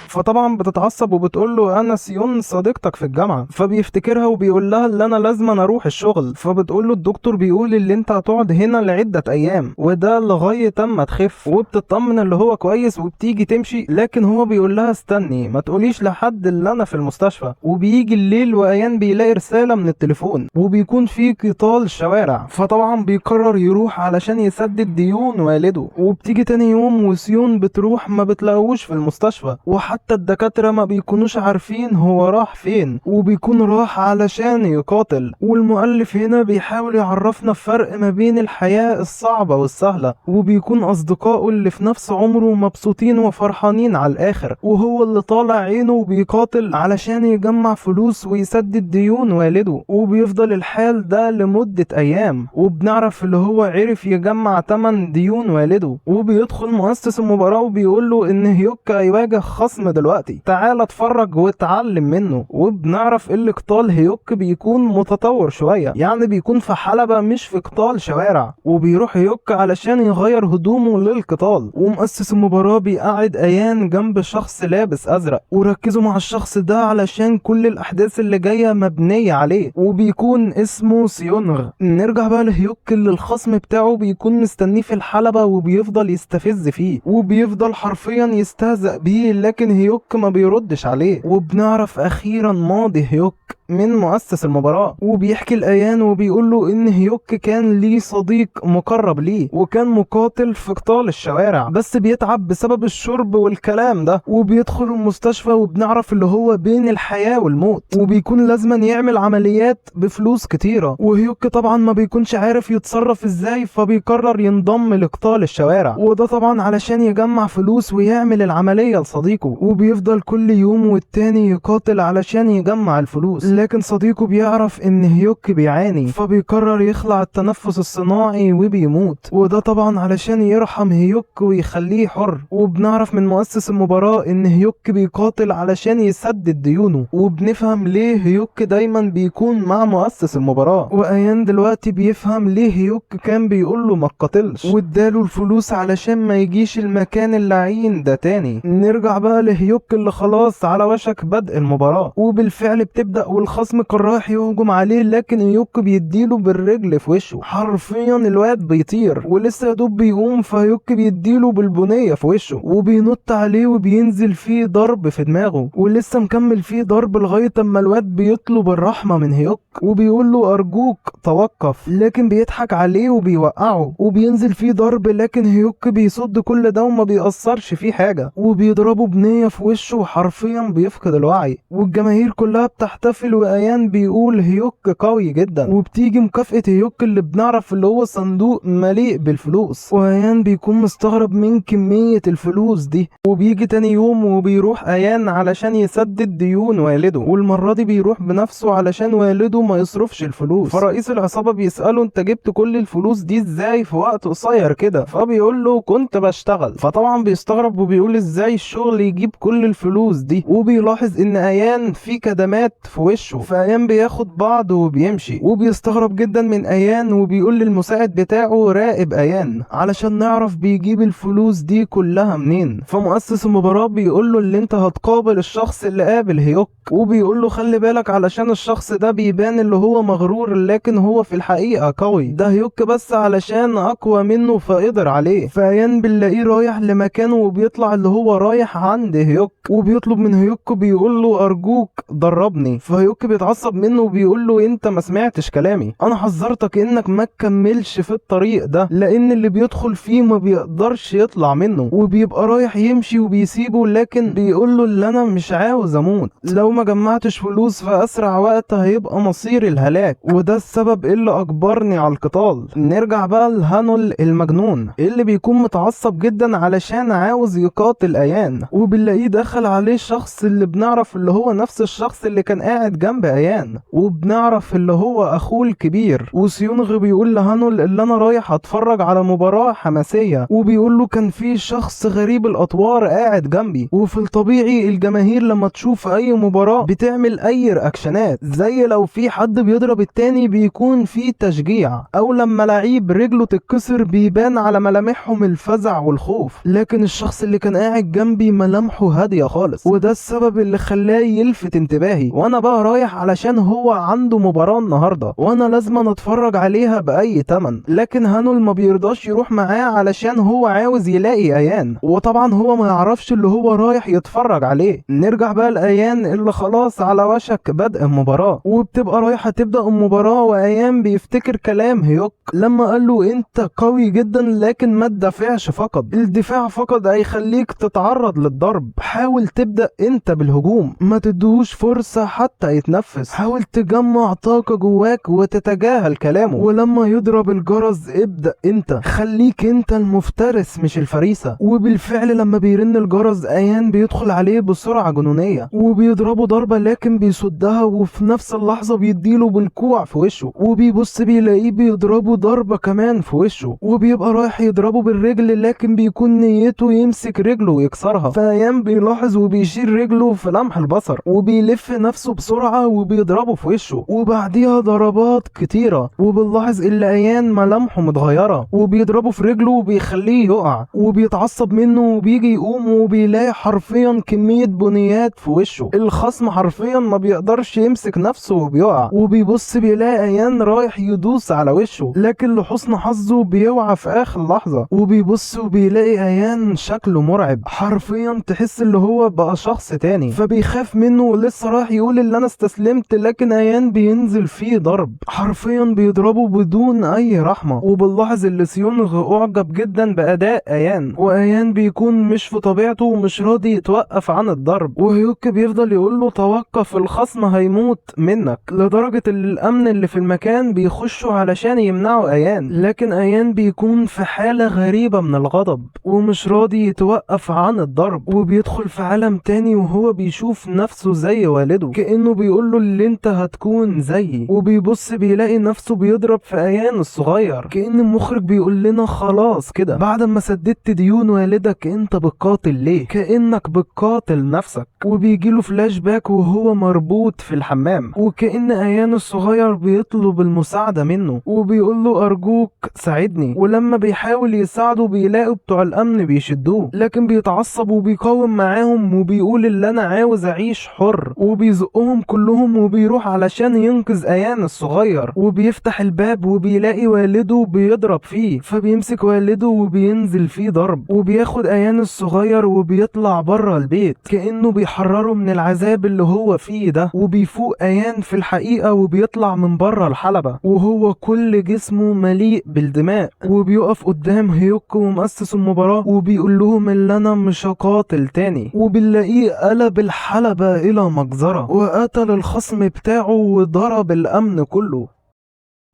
فطبعا بتتعصب وبتقول له انا سيون صديقتك في الجامعة. فبيفتكرها وبيقول لها اللي انا لازم اروح الشغل، فبتقول له الدكتور بيقول اللي انت هتقعد هنا لعدة ايام وده لغاية اما تخف، وبتطمن اللي هو كويس وبتيجي تمشي، لكن هو بيقول لها استني ما تقوليش لحد اللي انا في المستشفى. وبيجي الليل وايان بيلاقي رسالة من التليفون وبيكون في قتال شوارع، فطبعا بيقرر يروح علشان يسدد ديون والده. وبتيجي تاني يوم وسيون بتروح ما بتلاقوش في المستشفى، وحتى وحتى الدكاترة ما بيكونوش عارفين هو راح فين، وبيكون راح علشان يقاتل. والمؤلف هنا بيحاول يعرفنا الفرق ما بين الحياة الصعبة والسهلة، وبيكون أصدقائه اللي في نفس عمره مبسوطين وفرحانين على الآخر، وهو اللي طالع عينه وبيقاتل علشان يجمع فلوس ويسدد ديون والده. وبيفضل الحال ده لمدة أيام، وبنعرف اللي هو عرف يجمع تمن ديون والده. وبيدخل مؤسس المباراة وبيقول له إن هيوك هيواجه خصم دلوقتي، تعال اتفرج واتعلم منه. وبنعرف اللي قتال هيوك بيكون متطور شوية، يعني بيكون في حلبة مش في قتال شوارع. وبيروح هيوك علشان يغير هدومه للقتال، ومؤسس المباراة بيقعد ايان جنب شخص لابس ازرق، وركزوا مع الشخص ده علشان كل الاحداث اللي جاية مبنية عليه، وبيكون اسمه سيونغ. نرجع بقى لهيوك اللي الخصم بتاعه بيكون مستنيه في الحلبة وبيفضل يستفز فيه، وبيفضل حرفيا يستهزأ بيه، لكن هيوك ما بيردش عليه. وبنعرف اخيرا ماضي هيوك من مؤسس المباراة، وبيحكي الأيان وبيقول له إن هيوك كان ليه صديق مقرب ليه، وكان مقاتل في قتال الشوارع، بس بيتعب بسبب الشرب والكلام ده، وبيدخل المستشفى وبنعرف اللي هو بين الحياة والموت، وبيكون لازما يعمل عمليات بفلوس كتيرة. وهيوك طبعا ما بيكونش عارف يتصرف ازاي، فبيقرر ينضم لقتال الشوارع، وده طبعا علشان يجمع فلوس ويعمل العملية لصديقه. وبيفضل كل يوم والتاني يقاتل علشان يجمع الفلوس، لكن صديقه بيعرف ان هيوك بيعاني، فبيقرر يخلع التنفس الصناعي وبيموت، وده طبعا علشان يرحم هيوك ويخليه حر. وبنعرف من مؤسس المباراة ان هيوك بيقاتل علشان يسدد ديونه، وبنفهم ليه هيوك دايما بيكون مع مؤسس المباراة. وايان دلوقتي بيفهم ليه هيوك كان بيقوله ما تقاتلش، واداله الفلوس علشان ما يجيش المكان اللعين ده تاني. نرجع بقى لهيوك اللي خلاص على وشك بدء المباراة، وبالفعل بتبدأ، والخصم كان رايح يهجم عليه، لكن هيوك بيديله بالرجل في وشه، حرفيا الواد بيطير ولسه يدوب بيقوم، فهيوك بيديله بالبنية في وشه وبينط عليه وبينزل فيه ضرب في دماغه، ولسه مكمل فيه ضرب لغاية اما الواد بيطلب الرحمة من هيوك وبيقول له ارجوك توقف، لكن بيضحك عليه وبيوقعه وبينزل فيه ضرب، لكن هيوك بيصد كل ده وما بيأثرش فيه حاجة، وبيضربه بنية في وشه وحرفيا بيفقد الوعي، والجماهير كلها بتحتفل، وأيان بيقول هيوك قوي جدا. وبتيجي مكافأة هيوك اللي بنعرف اللي هو صندوق مليء بالفلوس، وأيان بيكون مستغرب من كمية الفلوس دي. وبيجي تاني يوم وبيروح أيان علشان يسدد ديون والده، والمرة دي بيروح بنفسه علشان والده ما يصرفش الفلوس. فرئيس العصابة بيسأله انت جبت كل الفلوس دي ازاي في وقت قصير كده؟ فبيقول له كنت بشتغل. فطبعا بيستغرب وبيقول ازاي الشغل يجيب كل الفلوس دي، وبيلاحظ ان أيان في كدمات في وشه، فأيان بياخد بعضه وبيمشي، وبيستغرب جدا من أيان وبيقول للمساعد بتاعه راقب أيان علشان نعرف بيجيب الفلوس دي كلها منين. فمؤسس المباراة بيقول له اللي انت هتقابل الشخص اللي قابل هيوك، وبيقول له خلي بالك علشان الشخص ده بيبان اللي هو مغرور لكن هو في الحقيقة قوي، ده هيوك بس علشان اقوى منه فقدر عليه. فأيان بنلاقيه رايح لمكانه وبيطلع اللي هو رايح عند هيوك، وبيطلب من هيوك بيقول له ارجوك دربني. فهيوك بيتعصب منه وبيقول له انت ما سمعتش كلامي، انا حذرتك انك ما تكملش في الطريق ده لان اللي بيدخل فيه ما بيقدرش يطلع منه، وبيبقى رايح يمشي وبيسيبه، لكن بيقول له اللي انا مش عاوز اموت، لو ما جمعتش فلوس في اسرع وقت هيبقى مصيري الهلاك، وده السبب اللي اجبرني على القتال. نرجع بقى لهانول المجنون اللي بيكون متعصب جدا علشان عاوز يقاتل ايان، وبنلاقيه دخل عليه الشخص اللي بنعرف اللي هو نفس الشخص اللي كان قاعد جنب ايان، وبنعرف اللي هو اخوه الكبير. وسيونغ بيقول لهانول اللي انا رايح اتفرج على مباراة حماسية، وبيقول له كان في شخص غريب الاطوار قاعد جنبي. وفي الطبيعي الجماهير لما تشوف اي مباراة بتعمل اي reaction ات، زي لو في حد بيضرب التاني بيكون في تشجيع، او لما لعيب رجله تتكسر بيبان على ملامحهم الفزع والخوف، لكن الشخص اللي كان قاعد جنبي ملامحه هادية خالص، وده السبب اللي خلاه يلفت انتباهي. وانا بقى رايح علشان هو عنده مباراة النهاردة وانا لازم اتفرج عليها باي تمن، لكن هانول ما بيرضاش يروح معاه علشان هو عاوز يلاقي ايان، وطبعا هو ما يعرفش اللي هو رايح يتفرج عليه. نرجع بقى لايان اللي خلاص على وشك بدء المباراة، وبتبقى رايحة تبدأ المباراة وقاعد ايان بيفتكر كلام هيوك لما قال له انت قوي جدا لكن ما تدافعش فقط، الدفاع فقط هيخليك تتعرض للضرب، حاول تبدأ انت بالهجوم، ما تدوش فرصة حتى يتنفس، حاول تجمع طاقة جواك وتتجاهل كلامه، ولما يضرب الجرس ابدأ انت، خليك انت المفترس مش الفريسة. وبالفعل لما بيرن الجرس ايان بيدخل عليه بسرعة جنونية وبيضربه ضربة لكن بيصدها، وفي نفس اللحظة بيديله بالكوع في وشه، وبيبص بيلاقيه بيضربه ضربة كمان في وشه، وبيبقى رايح يضربه بالرجل لكن بيكون نيته يمسك رجله ويكسرها. فايان بيلاحظ وبيشيل رجله في لمح البصر وبيلف نفسه بسرعة وبيضربه في وشه، وبعديها ضربات كتيرة، وبنلاحظ ان ايان ملامحه متغيرة وبيضربه في رجله وبيخليه يقع، وبيتعصب منه وبيجي يقوم وبيلاقي حرفيا كمية بنيات في وشه، الخصم حرفيا ما بيقدرش يمسك نفسه وبيقع، وبيبص بيلاقي ايان رايح يدوس على وشه لكن لحسن حظه بيوقع في اخر لحظة، وبيبص وبيلاقي ايان شكله مرعب حرفيا، تحس اللي هو بقى شخص تاني، فبيخاف منه ولسه رايح يقول اللي انا استسلمت، لكن ايان بينزل فيه ضرب حرفيا بيضربه بدون اي رحمة. وبنلاحظ اللي سيونغ اعجب جدا باداء ايان، وايان بيكون مش في طبيعته ومش راضي يتوقف عن الضرب، وهيوك بيفضل يقول له توقف الخصم هيموت منك، لدرجة ان الامن اللي في المكان بيخشوا علشان يمنعوا ايان، لكن ايان بيكون في حالة غريبة من الغضب ومش راضي يتوقف عن الضرب، وبيدخل في عالم تاني وهو بيشوف نفسه زي والده، كأنه بيقول له اللي انت هتكون زيي، وبيبص بيلاقي نفسه بيضرب في ايان الصغير، كأن المخرج بيقول لنا خلاص كده بعد ما سددت ديون والدك انت بتقاتل ليه، كأنك بتقاتل نفسك. وبيجيله فلاش باك وهو مربوط في الحمام، وكأن ايان الصغير بيطلب المساعدة منه وبيقول له ارجوك ساعدني، ولما بيحاول يساعده بيلاقوا بتوع الامن بيشدوه، لكن بيتعصب وبيقاوم معاهم وبيقول اللي انا عاوز اعيش حر، وبيزقهم كلهم وبيروح علشان ينقذ ايان الصغير، وبيفتح الباب وبيلاقي والده بيضرب فيه، فبيمسك والده وبينزل فيه ضرب، وبياخد ايان الصغير وبيطلع بره البيت كأنه بيحرره من العذاب اللي هو فيه ده. وبيفوق ايان في الحقيقة وبيطلع من بره الحلبة وهو كل جسمه مليء بالدماء، وبيقف قدام هيوك ومؤسس المباراة وبيقول لهم اللي انا مش هقاتل تاني، وبنلاقيه قلب الحلبة الى مجزرة وقتل الخصم بتاعه وضرب الامن كله.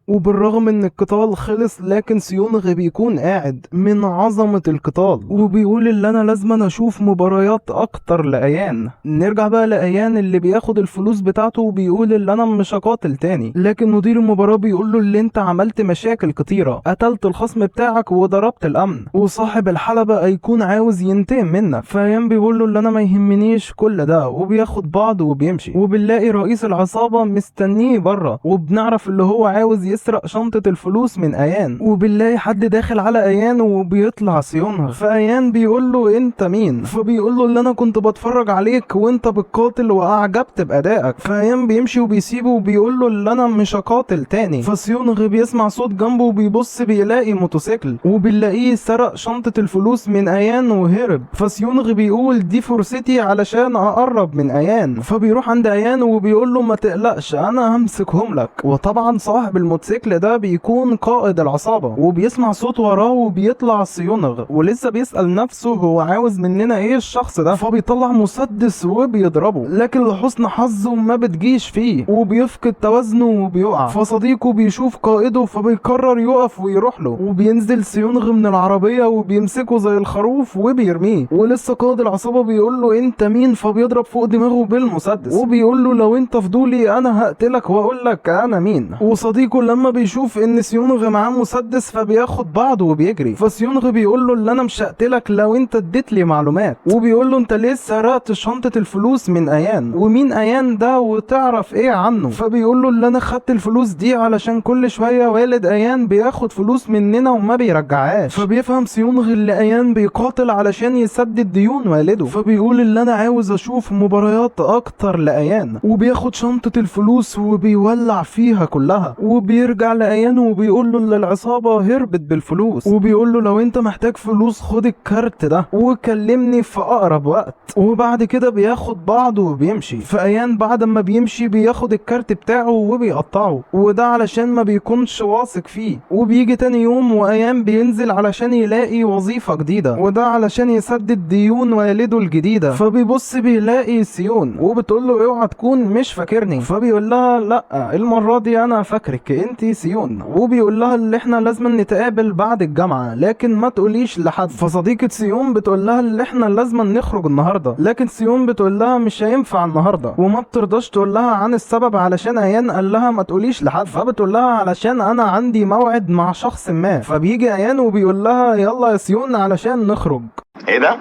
وبالرغم ان القتال خلص لكن سيونغ بيكون قاعد من عظمة القتال وبيقول اللي انا لازم اشوف مباريات اكتر لأيان. نرجع بقى لأيان اللي بياخد الفلوس بتاعته وبيقول اللي انا مش هقاتل تاني، لكن مدير المباراة بيقول له اللي انت عملت مشاكل كتيرة، قتلت الخصم بتاعك وضربت الامن، وصاحب الحلبة هيكون عاوز ينتقم منك. فأيان بيقول له اللي انا ما يهمنيش كل ده، وبياخد بعضه وبيمشي. وبنلاقي رئيس العصابة مستنيه بره، وبنعرف اللي هو عاوز يسرق شنطة الفلوس من ايان. وبنلاقي حد داخل على ايان وبيطلع سيونغ، فايان بيقول له انت مين؟ فبيقول له اللي انا كنت بتفرج عليك وانت بتقاتل واعجبت بادائك. فايان بيمشي وبيسيبه وبيقول له اللي انا مش هقاتل تاني. فسيونغ بيسمع صوت جنبه وبيبص بيلاقي موتوسيكل، وبنلاقيه سرق شنطة الفلوس من ايان وهرب. فسيونغ بيقول دي فرصتي علشان اقرب من ايان، فبيروح عند ايان وبيقول له ما تقلقش انا همسكهم لك. وطبعا صاحب الموتوسيكل ده بيكون قائد العصابة، وبيسمع صوت وراه وبيطلع سيونغ، ولسه بيسأل نفسه هو عاوز مننا ايه الشخص ده، فبيطلع مسدس وبيضربه، لكن لحسن حظه ما بتجيش فيه وبيفقد توازنه وبيقع. فصديقه بيشوف قائده فبيقرر يقف ويروح له، وبينزل سيونغ من العربية وبيمسكه زي الخروف وبيرميه. ولسه قائد العصابة بيقول له انت مين، فبيضرب فوق دماغه بالمسدس وبيقول له لو انت فضولي انا هقتلك واقول لك انا مين. وصديقه لما بيشوف ان سيونغ معاه مسدس فبياخد بعضه وبيجري. فسيونغ بيقول له اللي انا مش هقتلك لو انت اديت لي معلومات، وبيقول له انت ليه سرقت شنطة الفلوس من ايان، ومين ايان ده وتعرف ايه عنه؟ فبيقول له اللي انا خدت الفلوس دي علشان كل شوية والد ايان بياخد فلوس مننا وما بيرجعهاش. فبيفهم سيونغ اللي ايان بيقاتل علشان يسدد ديون والده، فبيقول اللي انا عاوز اشوف مباريات اكتر لايان، وبياخد شنطة الفلوس وبيولع فيها كلها، وبيسرق وبيرجع لأيان وبيقول له ان العصابة هربت بالفلوس، وبيقول له لو انت محتاج فلوس خد الكارت ده وكلمني في اقرب وقت. وبعد كده بياخد بعضه وبيمشي. فأيان بعد ما بيمشي بياخد الكارت بتاعه وبيقطعه، وده علشان ما بيكونش واثق فيه. وبيجي تاني يوم وأيان بينزل علشان يلاقي وظيفة جديدة، وده علشان يسدد ديون والده الجديدة. فبيبص بيلاقي سيون وبتقول له اوعى تكون مش فاكرني، فبيقول لها لا المرة دي انا فاكرك انتي سيون، وبيقول لها اللي احنا لازم نتقابل بعد الجامعة لكن ما تقوليش لحد. فصديقة سيون بتقول لها اللي احنا لازم نخرج النهاردة، لكن سيون بتقول لها مش هينفع النهاردة، وما بترضاش تقول لها عن السبب علشان ايان قال لها ما تقوليش لحد. فبتقول لها علشان انا عندي موعد مع شخص ما. فبيجي ايان وبيقول لها يلا يا سيون علشان نخرج. ايه ده؟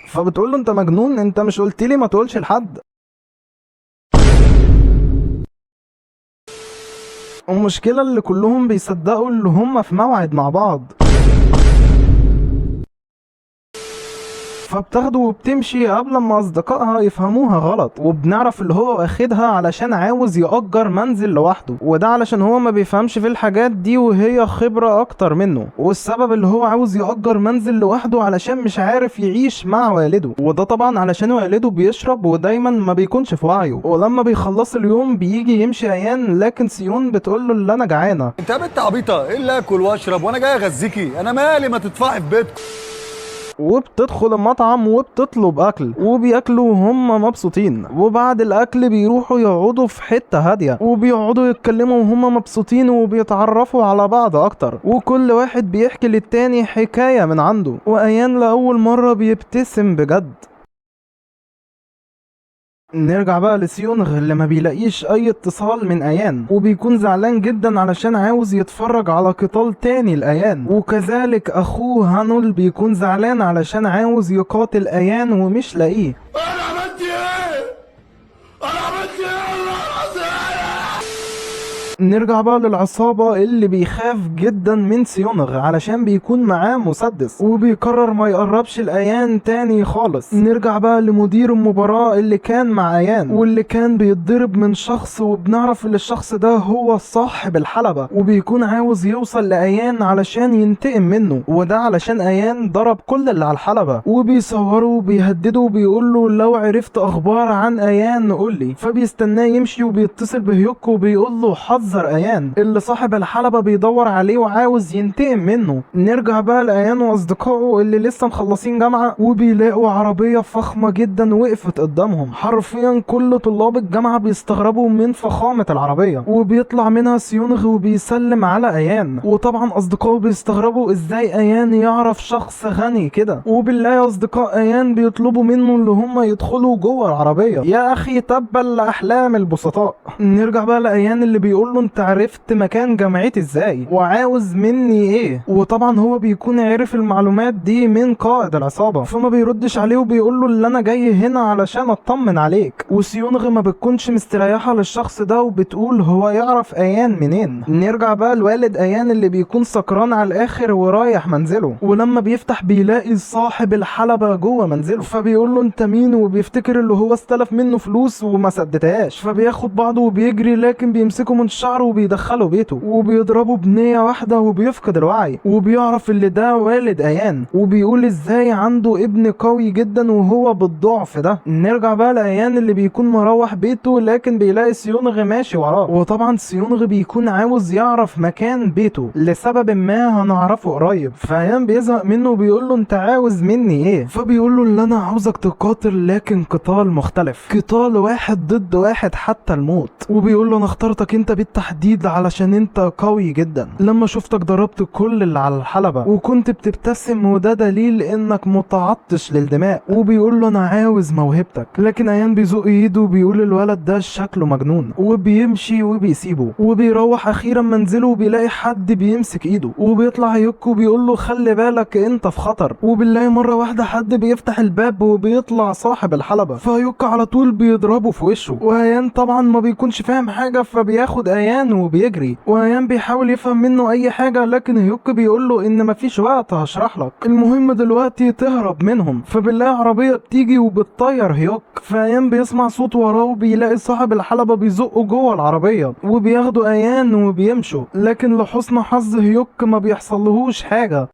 فبتقول له انت مجنون، انت مش قلت لي ما تقولش لحد؟ المشكلة اللي كلهم بيصدقوا اللي هم في موعد مع بعض. فبتاخده وبتمشي قبل ما اصدقائها يفهموها غلط، وبنعرف اللي هو واخدها علشان عاوز يأجر منزل لوحده، وده علشان هو ما بيفهمش في الحاجات دي وهي خبرة اكتر منه. والسبب اللي هو عاوز يأجر منزل لوحده علشان مش عارف يعيش مع والده، وده طبعا علشان والده بيشرب ودايما ما بيكونش في وعيه. ولما بيخلص اليوم بيجي يمشي ايان، لكن سيون بتقول له اللي انا جعانة. انت يا بنت عبيطه، ايه اللي اكل واشرب وانا جاي اغذيكي؟ انا مالي، ما تدفعي في بيتكم. وبتدخل المطعم وبتطلب اكل وبياكلوا وهم مبسوطين. وبعد الاكل بيروحوا يقعدوا في حتة هادية وبيقعدوا يتكلموا وهم مبسوطين وبيتعرفوا على بعض اكتر، وكل واحد بيحكي للتاني حكاية من عنده. وايان لاول مرة بيبتسم بجد. نرجع بقى لسيونغ اللي ما بيلاقيش اي اتصال من ايان، وبيكون زعلان جدا علشان عاوز يتفرج على قتال تاني لايان. وكذلك اخوه هانول بيكون زعلان علشان عاوز يقاتل ايان ومش لاقيه. انا عملت ايه؟ انا عملت ايه والله العظيم؟ نرجع بقى للعصابة اللي بيخاف جدا من سيونغ علشان بيكون معاه مسدس، وبيقرر ما يقربش الايان تاني خالص. نرجع بقى لمدير المباراة اللي كان مع ايان واللي كان بيتضرب من شخص، وبنعرف ان الشخص ده هو صاحب الحلبة، وبيكون عاوز يوصل لايان علشان ينتقم منه، وده علشان ايان ضرب كل اللي على الحلبة. وبيصوره وبيهدده وبيقول له لو عرفت اخبار عن ايان قول لي. فبيستناه يمشي وبيتصل بهيوكو وبيقول له حذر ايان اللي صاحب الحلبة بيدور عليه وعاوز ينتقم منه. نرجع بقى لايان واصدقائه اللي لسه مخلصين جامعة، وبيلاقوا عربية فخمة جدا وقفت قدامهم. حرفيا كل طلاب الجامعة بيستغربوا من فخامة العربية، وبيطلع منها سيونغ وبيسلم على ايان. وطبعا اصدقائه بيستغربوا ازاي ايان يعرف شخص غني كده. وبالله اصدقاء ايان بيطلبوا منه اللي هم يدخلوا جوه العربية. يا اخي تبا لاحلام البسطاء. نرجع بقى لايان اللي بيقول له انت عرفت مكان جامعتي ازاي وعاوز مني ايه؟ وطبعا هو بيكون عرف المعلومات دي من قائد العصابة، فما بيردش عليه وبيقول له اللي انا جاي هنا علشان اطمن عليك. وسيونغ ما بتكونش مستريحة للشخص ده وبتقول هو يعرف ايان منين. نرجع بقى لوالد ايان اللي بيكون سكران على الاخر ورايح منزله، ولما بيفتح بيلاقي صاحب الحلبة جوه منزله، فبيقول له انت مين؟ وبيفتكر اللي هو استلف منه فلوس وما سددهاش، فبياخد بعضه وبيجري، لكن بيمسكه من شعره وبيدخله بيته وبيضربه بنية واحدة وبيفقد الوعي. وبيعرف اللي ده والد ايان، وبيقول ازاي عنده ابن قوي جدا وهو بالضعف ده. نرجع بقى لايان اللي بيكون مروح بيته، لكن بيلاقي سيونغ ماشي وراه. وطبعا سيونغ بيكون عاوز يعرف مكان بيته لسبب ما هنعرفه قريب. فايان بيزهق منه وبيقول له انت عاوز مني ايه؟ فبيقول له اللي انا عاوزك تقاتل، لكن قتال مختلف، قتال واحد ضد واحد حتى الموت. وبيقول له انا اخترتك انت بالتحديد علشان انت قوي جدا، لما شفتك ضربت كل اللي على الحلبة وكنت بتبتسم، وده دليل انك متعطش للدماء. وبيقول له انا عاوز موهبتك، لكن ايان بيزق ايده وبيقول الولد ده شكله مجنون، وبيمشي وبيسيبه. وبيروح اخيرا منزله وبيلاقي حد بيمسك ايده، وبيطلع يوكو وبيقول له خلي بالك انت في خطر. وبنلاقي مرة واحدة حد بيفتح الباب وبيطلع صاحب الحلبة، فيوكو على طول بيضربه في وشه. وايان طبعا ما بيكونش فاهم حاجة، فبياخد ايان ايان وبيجري، وايان بيحاول يفهم منه اي حاجة، لكن هيوك بيقول له ان مفيش وقت هشرح لك، المهم دلوقتي تهرب منهم. فبنلاقي عربية بتيجي وبتطير هيوك، فايان بيسمع صوت وراه وبيلاقي صاحب الحلبة بيزقه جوه العربية وبياخدوا ايان وبيمشوا، لكن لحسن حظ هيوك ما بيحصلهوش حاجة،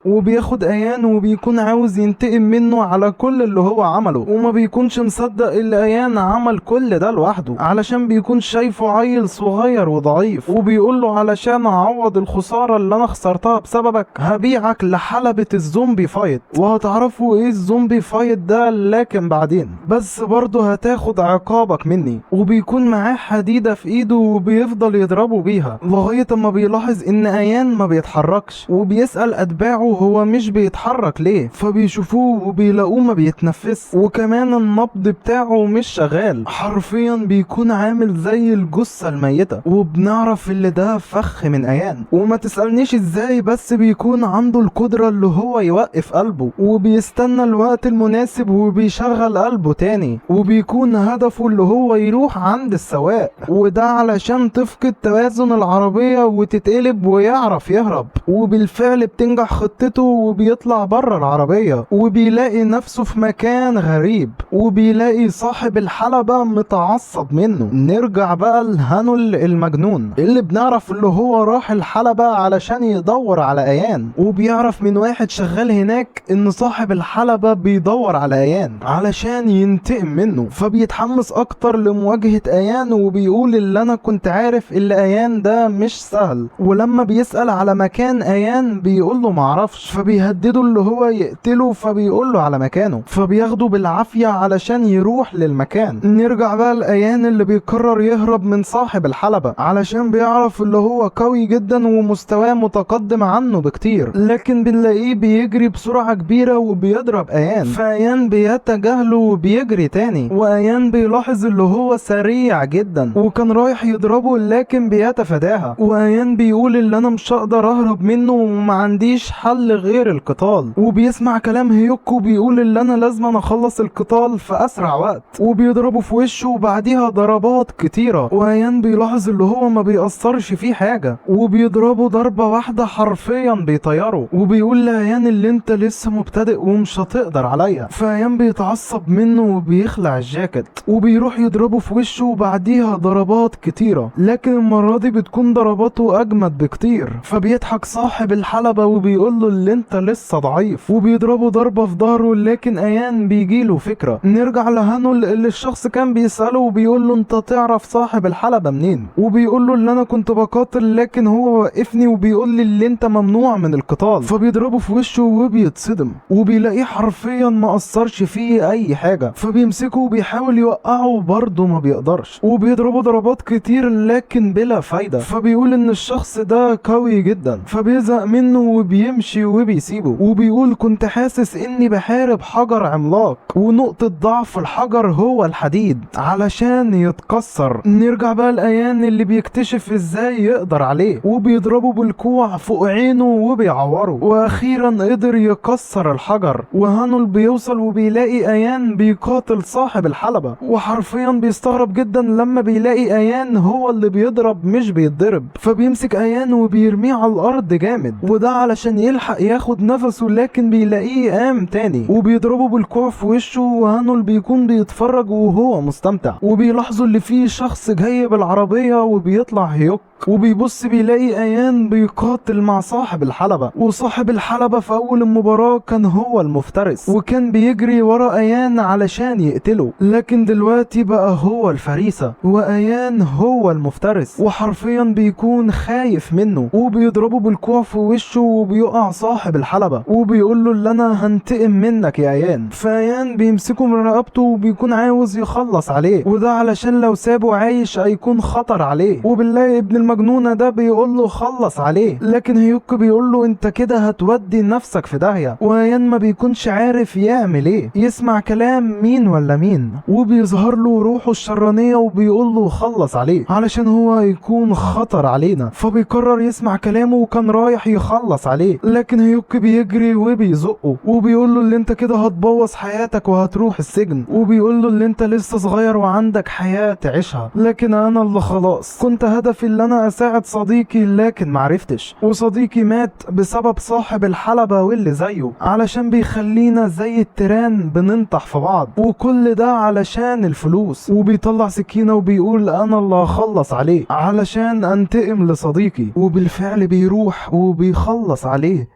وبياخد ايان وبيكون عاوز ينتقم منه على كل اللي هو عمله، وما بيكونش مصدق اللي ايان عمل كل ده لوحده علشان بيكون شايفه عيل صغير وضعيف، وبيقول له علشان اعوض الخسارة اللي انا خسرتها بسببك هبيعك لحلبة ال zombie fight، وهتعرفوا ايه ال zombie fight ده لكن بعدين، بس برضه هتاخد عقابك مني. وبيكون معاه حديدة في ايده وبيفضل يضربه بيها لغاية اما بيلاحظ ان ايان ما بيتحركش، وبيسأل اتباعه هو مش بيتحرك ليه، فبيشوفوه وبيلاقوه ما بيتنفس، وكمان النبض بتاعه مش شغال، حرفيا بيكون عامل زي الجثة الميتة. وبنعرف اللي ده فخ من ايان، وما تسألنيش ازاي، بس بيكون عنده القدرة اللي هو يوقف قلبه، وبيستنى الوقت المناسب وبيشغل قلبه تاني، وبيكون هدفه اللي هو يروح عند السواق، وده علشان تفقد توازن العربية وتتقلب ويعرف يهرب. وبالفعل بتنجح خطته وبيطلع بره العربية، وبيلاقي نفسه في مكان غريب، وبيلاقي صاحب الحلبة متعصب منه. نرجع بقى لهانول المجنون اللي بنعرف اللي هو راح الحلبة علشان يدور على ايان، وبيعرف من واحد شغال هناك ان صاحب الحلبة بيدور على ايان علشان ينتقم منه، فبيتحمس اكتر لمواجهة ايان، وبيقول اللي انا كنت عارف اللي ايان ده مش سهل. ولما بيسأل على مكان ايان بيقول له معرفش، فبيهدده اللي هو يقتله، فبيقول له على مكانه، فبياخده بالعافية علشان يروح للمكان. نرجع بقى لأيان اللي بيقرر يهرب من صاحب الحلبة علشان بيعرف اللي هو قوي جدا ومستواه متقدم عنه بكتير، لكن بنلاقيه بيجري بسرعة كبيرة وبيضرب أيان، فأيان بيتجاهله وبيجري تاني، وأيان بيلاحظ اللي هو سريع جدا وكان رايح يضربه لكن بيتفاداها، وأيان بيقول اللي انا مش هقدر اهرب منه وما عنديش حل غير القتال، وبيسمع كلام هيوكو بيقول اللي انا لازم اخلص القتال في اسرع وقت، وبيضربه في وشه وبعديها ضربات كتيرة، وأيان بيلاحظ اللي هو ما بيأثرش فيه حاجة، وبيضربه ضربة واحدة حرفيا بيطيره، وبيقول لأيان اللي انت لسه مبتدئ ومش هتقدر عليا، فأيان بيتعصب منه وبيخلع الجاكيت وبيروح يضربه في وشه وبعديها ضربات كتيرة، لكن المرة دي بتكون ضرباته اجمد بكتير، فبيضحك صاحب الحلبة وبيقول له اللي انت لسه ضعيف، وبيضربه ضربة في ظهره، لكن ايان بيجيله فكرة. نرجع لهانول اللي الشخص كان بيسأله وبيقول له انت تعرف صاحب الحلبة منين، وبيقول له اللي انا كنت بقاتل لكن هو وقفني وبيقول لي اللي انت ممنوع من القتال، فبيضربه في وشه وبيتصدم، وبيلاقيه حرفيا ما اثرش فيه اي حاجة، فبيمسكه وبيحاول يوقعه برضه ما بيقدرش، وبيضربه ضربات كتير لكن بلا فايدة، فبيقول ان الشخص ده قوي جدا، فبيزهق منه وبيمشي وبيسيبه، وبيقول كنت حاسس اني بحارب حجر عملاق ونقطة ضعف الحجر هو الحديد علشان يتكسر. نرجع بقى لأيان اللي بيكتشف ازاي يقدر عليه، وبيضربه بالكوع فوق عينه وبيعوره، واخيرا قدر يكسر الحجر. وهانول بيوصل وبيلاقي ايان بيقاتل صاحب الحلبة، وحرفيا بيستغرب جدا لما بيلاقي ايان هو اللي بيضرب مش بيتضرب، فبيمسك ايان وبيرميه على الارض جامد، وده علشان يلحق ياخد نفسه، لكن بيلاقيه قام تاني وبيضربه بالكوع في وشه، وهانول بيكون بيتفرج وهو مستمتع، وبيلاحظوا اللي فيه شخص جاي بالعربية وبيطلع هيوك، وبيبص بيلاقي ايان بيقاتل مع صاحب الحلبة، وصاحب الحلبة في اول المباراة كان هو المفترس وكان بيجري ورا ايان علشان يقتله، لكن دلوقتي بقى هو الفريسة وايان هو المفترس، وحرفيا بيكون خايف منه وبيضربه بالكوع في وشه وبيقع صاحب الحلبة وبيقول له اللي انا هنتقم منك يا ايان، فايان بيمسكه من رقبته وبيكون عاوز يخلص عليه، وده علشان لو سابه عايش هيكون خطر عليه، وبالله ابن المجنونة ده بيقول له خلص عليه، لكن هيوك بيقول له انت كده هتودي نفسك في داهية، وايان ما بيكونش عارف يعمل ايه، يسمع كلام مين ولا مين، وبيظهر له روحه الشرانية وبيقول له خلص عليه علشان هو يكون خطر علينا، فبيقرر يسمع كلامه وكان رايح يخلص عليه، لكن لكن هيوك بيجري وبيزقه وبيقول له اللي انت كده هتبوظ حياتك وهتروح السجن، وبيقول له اللي انت لسه صغير وعندك حياة تعيشها، لكن انا اللي خلاص كنت هدفي اللي انا اساعد صديقي لكن معرفتش، وصديقي مات بسبب صاحب الحلبة واللي زيه، علشان بيخلينا زي التيران بننطح في بعض، وكل ده علشان الفلوس. وبيطلع سكينة وبيقول انا اللي هخلص عليه علشان انتقم لصديقي، وبالفعل بيروح وبيخلص عليه.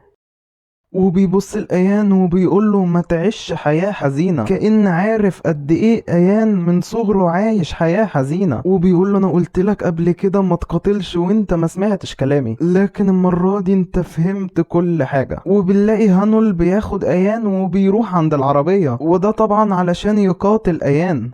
وبيبص لأيان وبيقول له ما تعيش حياة حزينة، كأن عارف قد ايه أيان من صغره عايش حياة حزينة، وبيقول له انا قلت لك قبل كده ما تقاتلش وانت ما سمعتش كلامي، لكن المرة دي انت فهمت كل حاجة. وبنلاقي هانول بياخد أيان وبيروح عند العربية، وده طبعا علشان يقاتل أيان.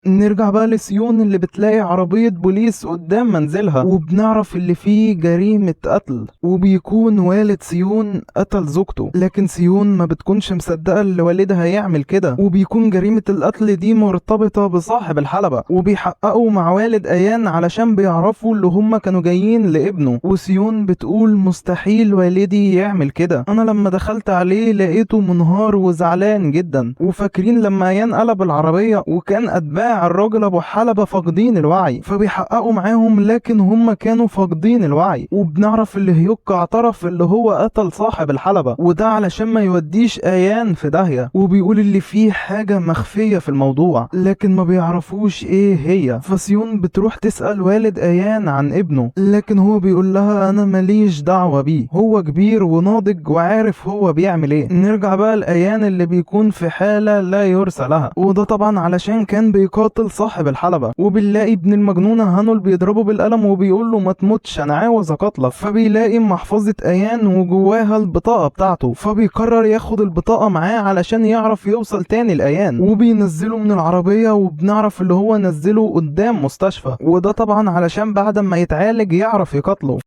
نرجع بقى لسيون اللي بتلاقي عربية بوليس قدام منزلها، وبنعرف اللي فيه جريمة قتل، وبيكون والد سيون قتل زوجته، لكن سيون ما بتكونش مصدقة اللي والدها يعمل كده، وبيكون جريمة القتل دي مرتبطة بصاحب الحلبة، وبيحققوا مع والد أيان علشان بيعرفوا اللي هم كانوا جايين لابنه. وسيون بتقول مستحيل والدي يعمل كده، أنا لما دخلت عليه لقيته منهار وزعلان جدا. وفاكرين لما أيان قلب العربية وكان أتباع الراجل ابو حلبة فاقدين الوعي، فبيحققوا معاهم لكن هم كانوا فاقدين الوعي. وبنعرف اللي هيوك اعترف اللي هو قتل صاحب الحلبة، وده علشان ما يوديش ايان في داهية، وبيقول اللي فيه حاجة مخفية في الموضوع لكن ما بيعرفوش ايه هي. فسيون بتروح تسأل والد ايان عن ابنه، لكن هو بيقول لها انا ماليش دعوة بيه، هو كبير وناضج وعارف هو بيعمل ايه. نرجع بقى لايان اللي بيكون في حالة لا يرثى لها، وده طبعا علشان كان بيقاتل صاحب الحلبة. وبنلاقي ابن المجنونة هانول بيضربه بالقلم وبيقول له ما تموتش انا عاوز اقاتلك، فبيلاقي محفظة ايان وجواها البطاقة بتاعته، فبيقرر ياخد البطاقة معاه علشان يعرف يوصل تاني لايان، وبينزله من العربية، وبنعرف اللي هو نزله قدام مستشفى، وده طبعا علشان بعد ما يتعالج يعرف يقاتله.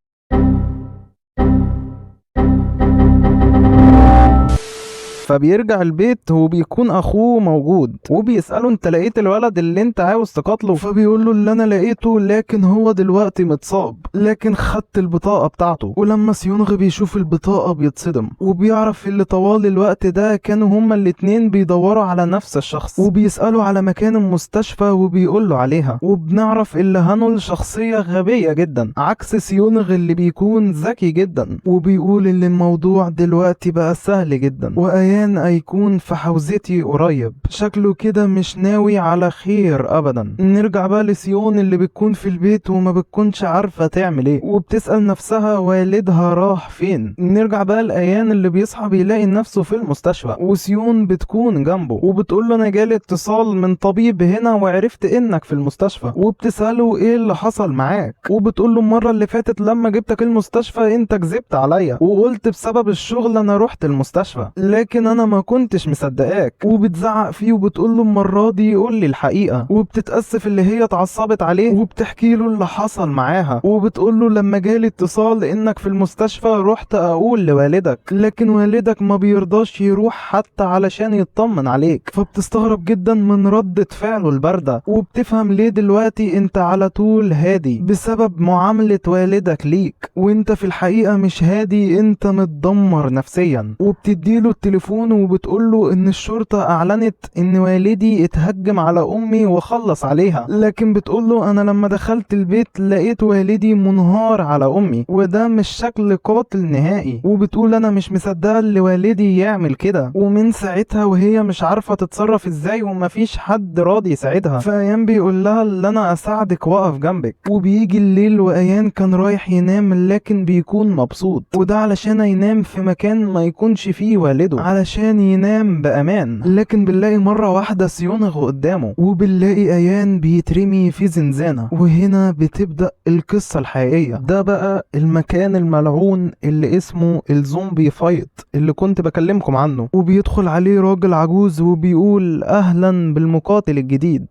فبيرجع البيت وبيكون اخوه موجود، وبيسأله انت لقيت الولد اللي انت عاوز تقاتله؟ فبيقول له اللي انا لقيته لكن هو دلوقتي متصاب، لكن خدت البطاقة بتاعته. ولما سيونغ بيشوف البطاقة بيتصدم، وبيعرف اللي طوال الوقت ده كانوا هما الاتنين بيدوروا على نفس الشخص، وبيسألوا على مكان المستشفى وبيقول له عليها. وبنعرف اللي هانول شخصية غبية جدا عكس سيونغ اللي بيكون ذكي جدا، وبيقول ان الموضوع دلوقتي بقى سهل جدا، وأيان هيكون في حوزتي قريب، شكله كده مش ناوي على خير ابدا. نرجع بقى لسيون اللي بتكون في البيت وما بتكونش عارفة تعمل ايه، وبتسأل نفسها والدها راح فين. نرجع بقى لأيان اللي بيصحى بيلاقي نفسه في المستشفى، وسيون بتكون جنبه وبتقول له انا جالي اتصال من طبيب هنا وعرفت انك في المستشفى، وبتسأله ايه اللي حصل معاك، وبتقول له المرة اللي فاتت لما جبتك المستشفى انت كذبت عليا وقلت بسبب الشغل انا رحت المستشفى، لكن انا ما كنتش مصدقاك. وبتزعق فيه وبتقول له المره دي قول لي الحقيقه، وبتتاسف اللي هي اتعصبت عليه، وبتحكي له اللي حصل معاها، وبتقول له لما جالي اتصال انك في المستشفى رحت اقول لوالدك، لكن والدك ما بيرضاش يروح حتى علشان يطمن عليك. فبتستغرب جدا من ردة فعله البارده، وبتفهم ليه دلوقتي انت على طول هادي بسبب معامله والدك ليك، وانت في الحقيقه مش هادي، انت متدمر نفسيا. وبتديله التليفون وبتقول له ان الشرطة اعلنت ان والدي اتهجم على امي وخلص عليها، لكن بتقول له انا لما دخلت البيت لقيت والدي منهار على امي، وده مش شكل قاتل نهائي. وبتقول انا مش مصدقة اللي والدي يعمل كده. ومن ساعتها وهي مش عارفة تتصرف ازاي، ومفيش حد راضي يساعدها. فايان بيقول لها اللي انا اساعدك واقف جنبك. وبيجي الليل وايان كان رايح ينام، لكن بيكون مبسوط، وده علشان ينام في مكان ما يكونش فيه والده، علشان ينام بأمان. لكن بنلاقي مرة واحدة سيونغ قدامه، وبنلاقي ايان بيترمي في زنزانة، وهنا بتبدأ القصة الحقيقية. ده بقى المكان الملعون اللي اسمه ال zombie fight اللي كنت بكلمكم عنه. وبيدخل عليه راجل عجوز وبيقول اهلا بالمقاتل الجديد.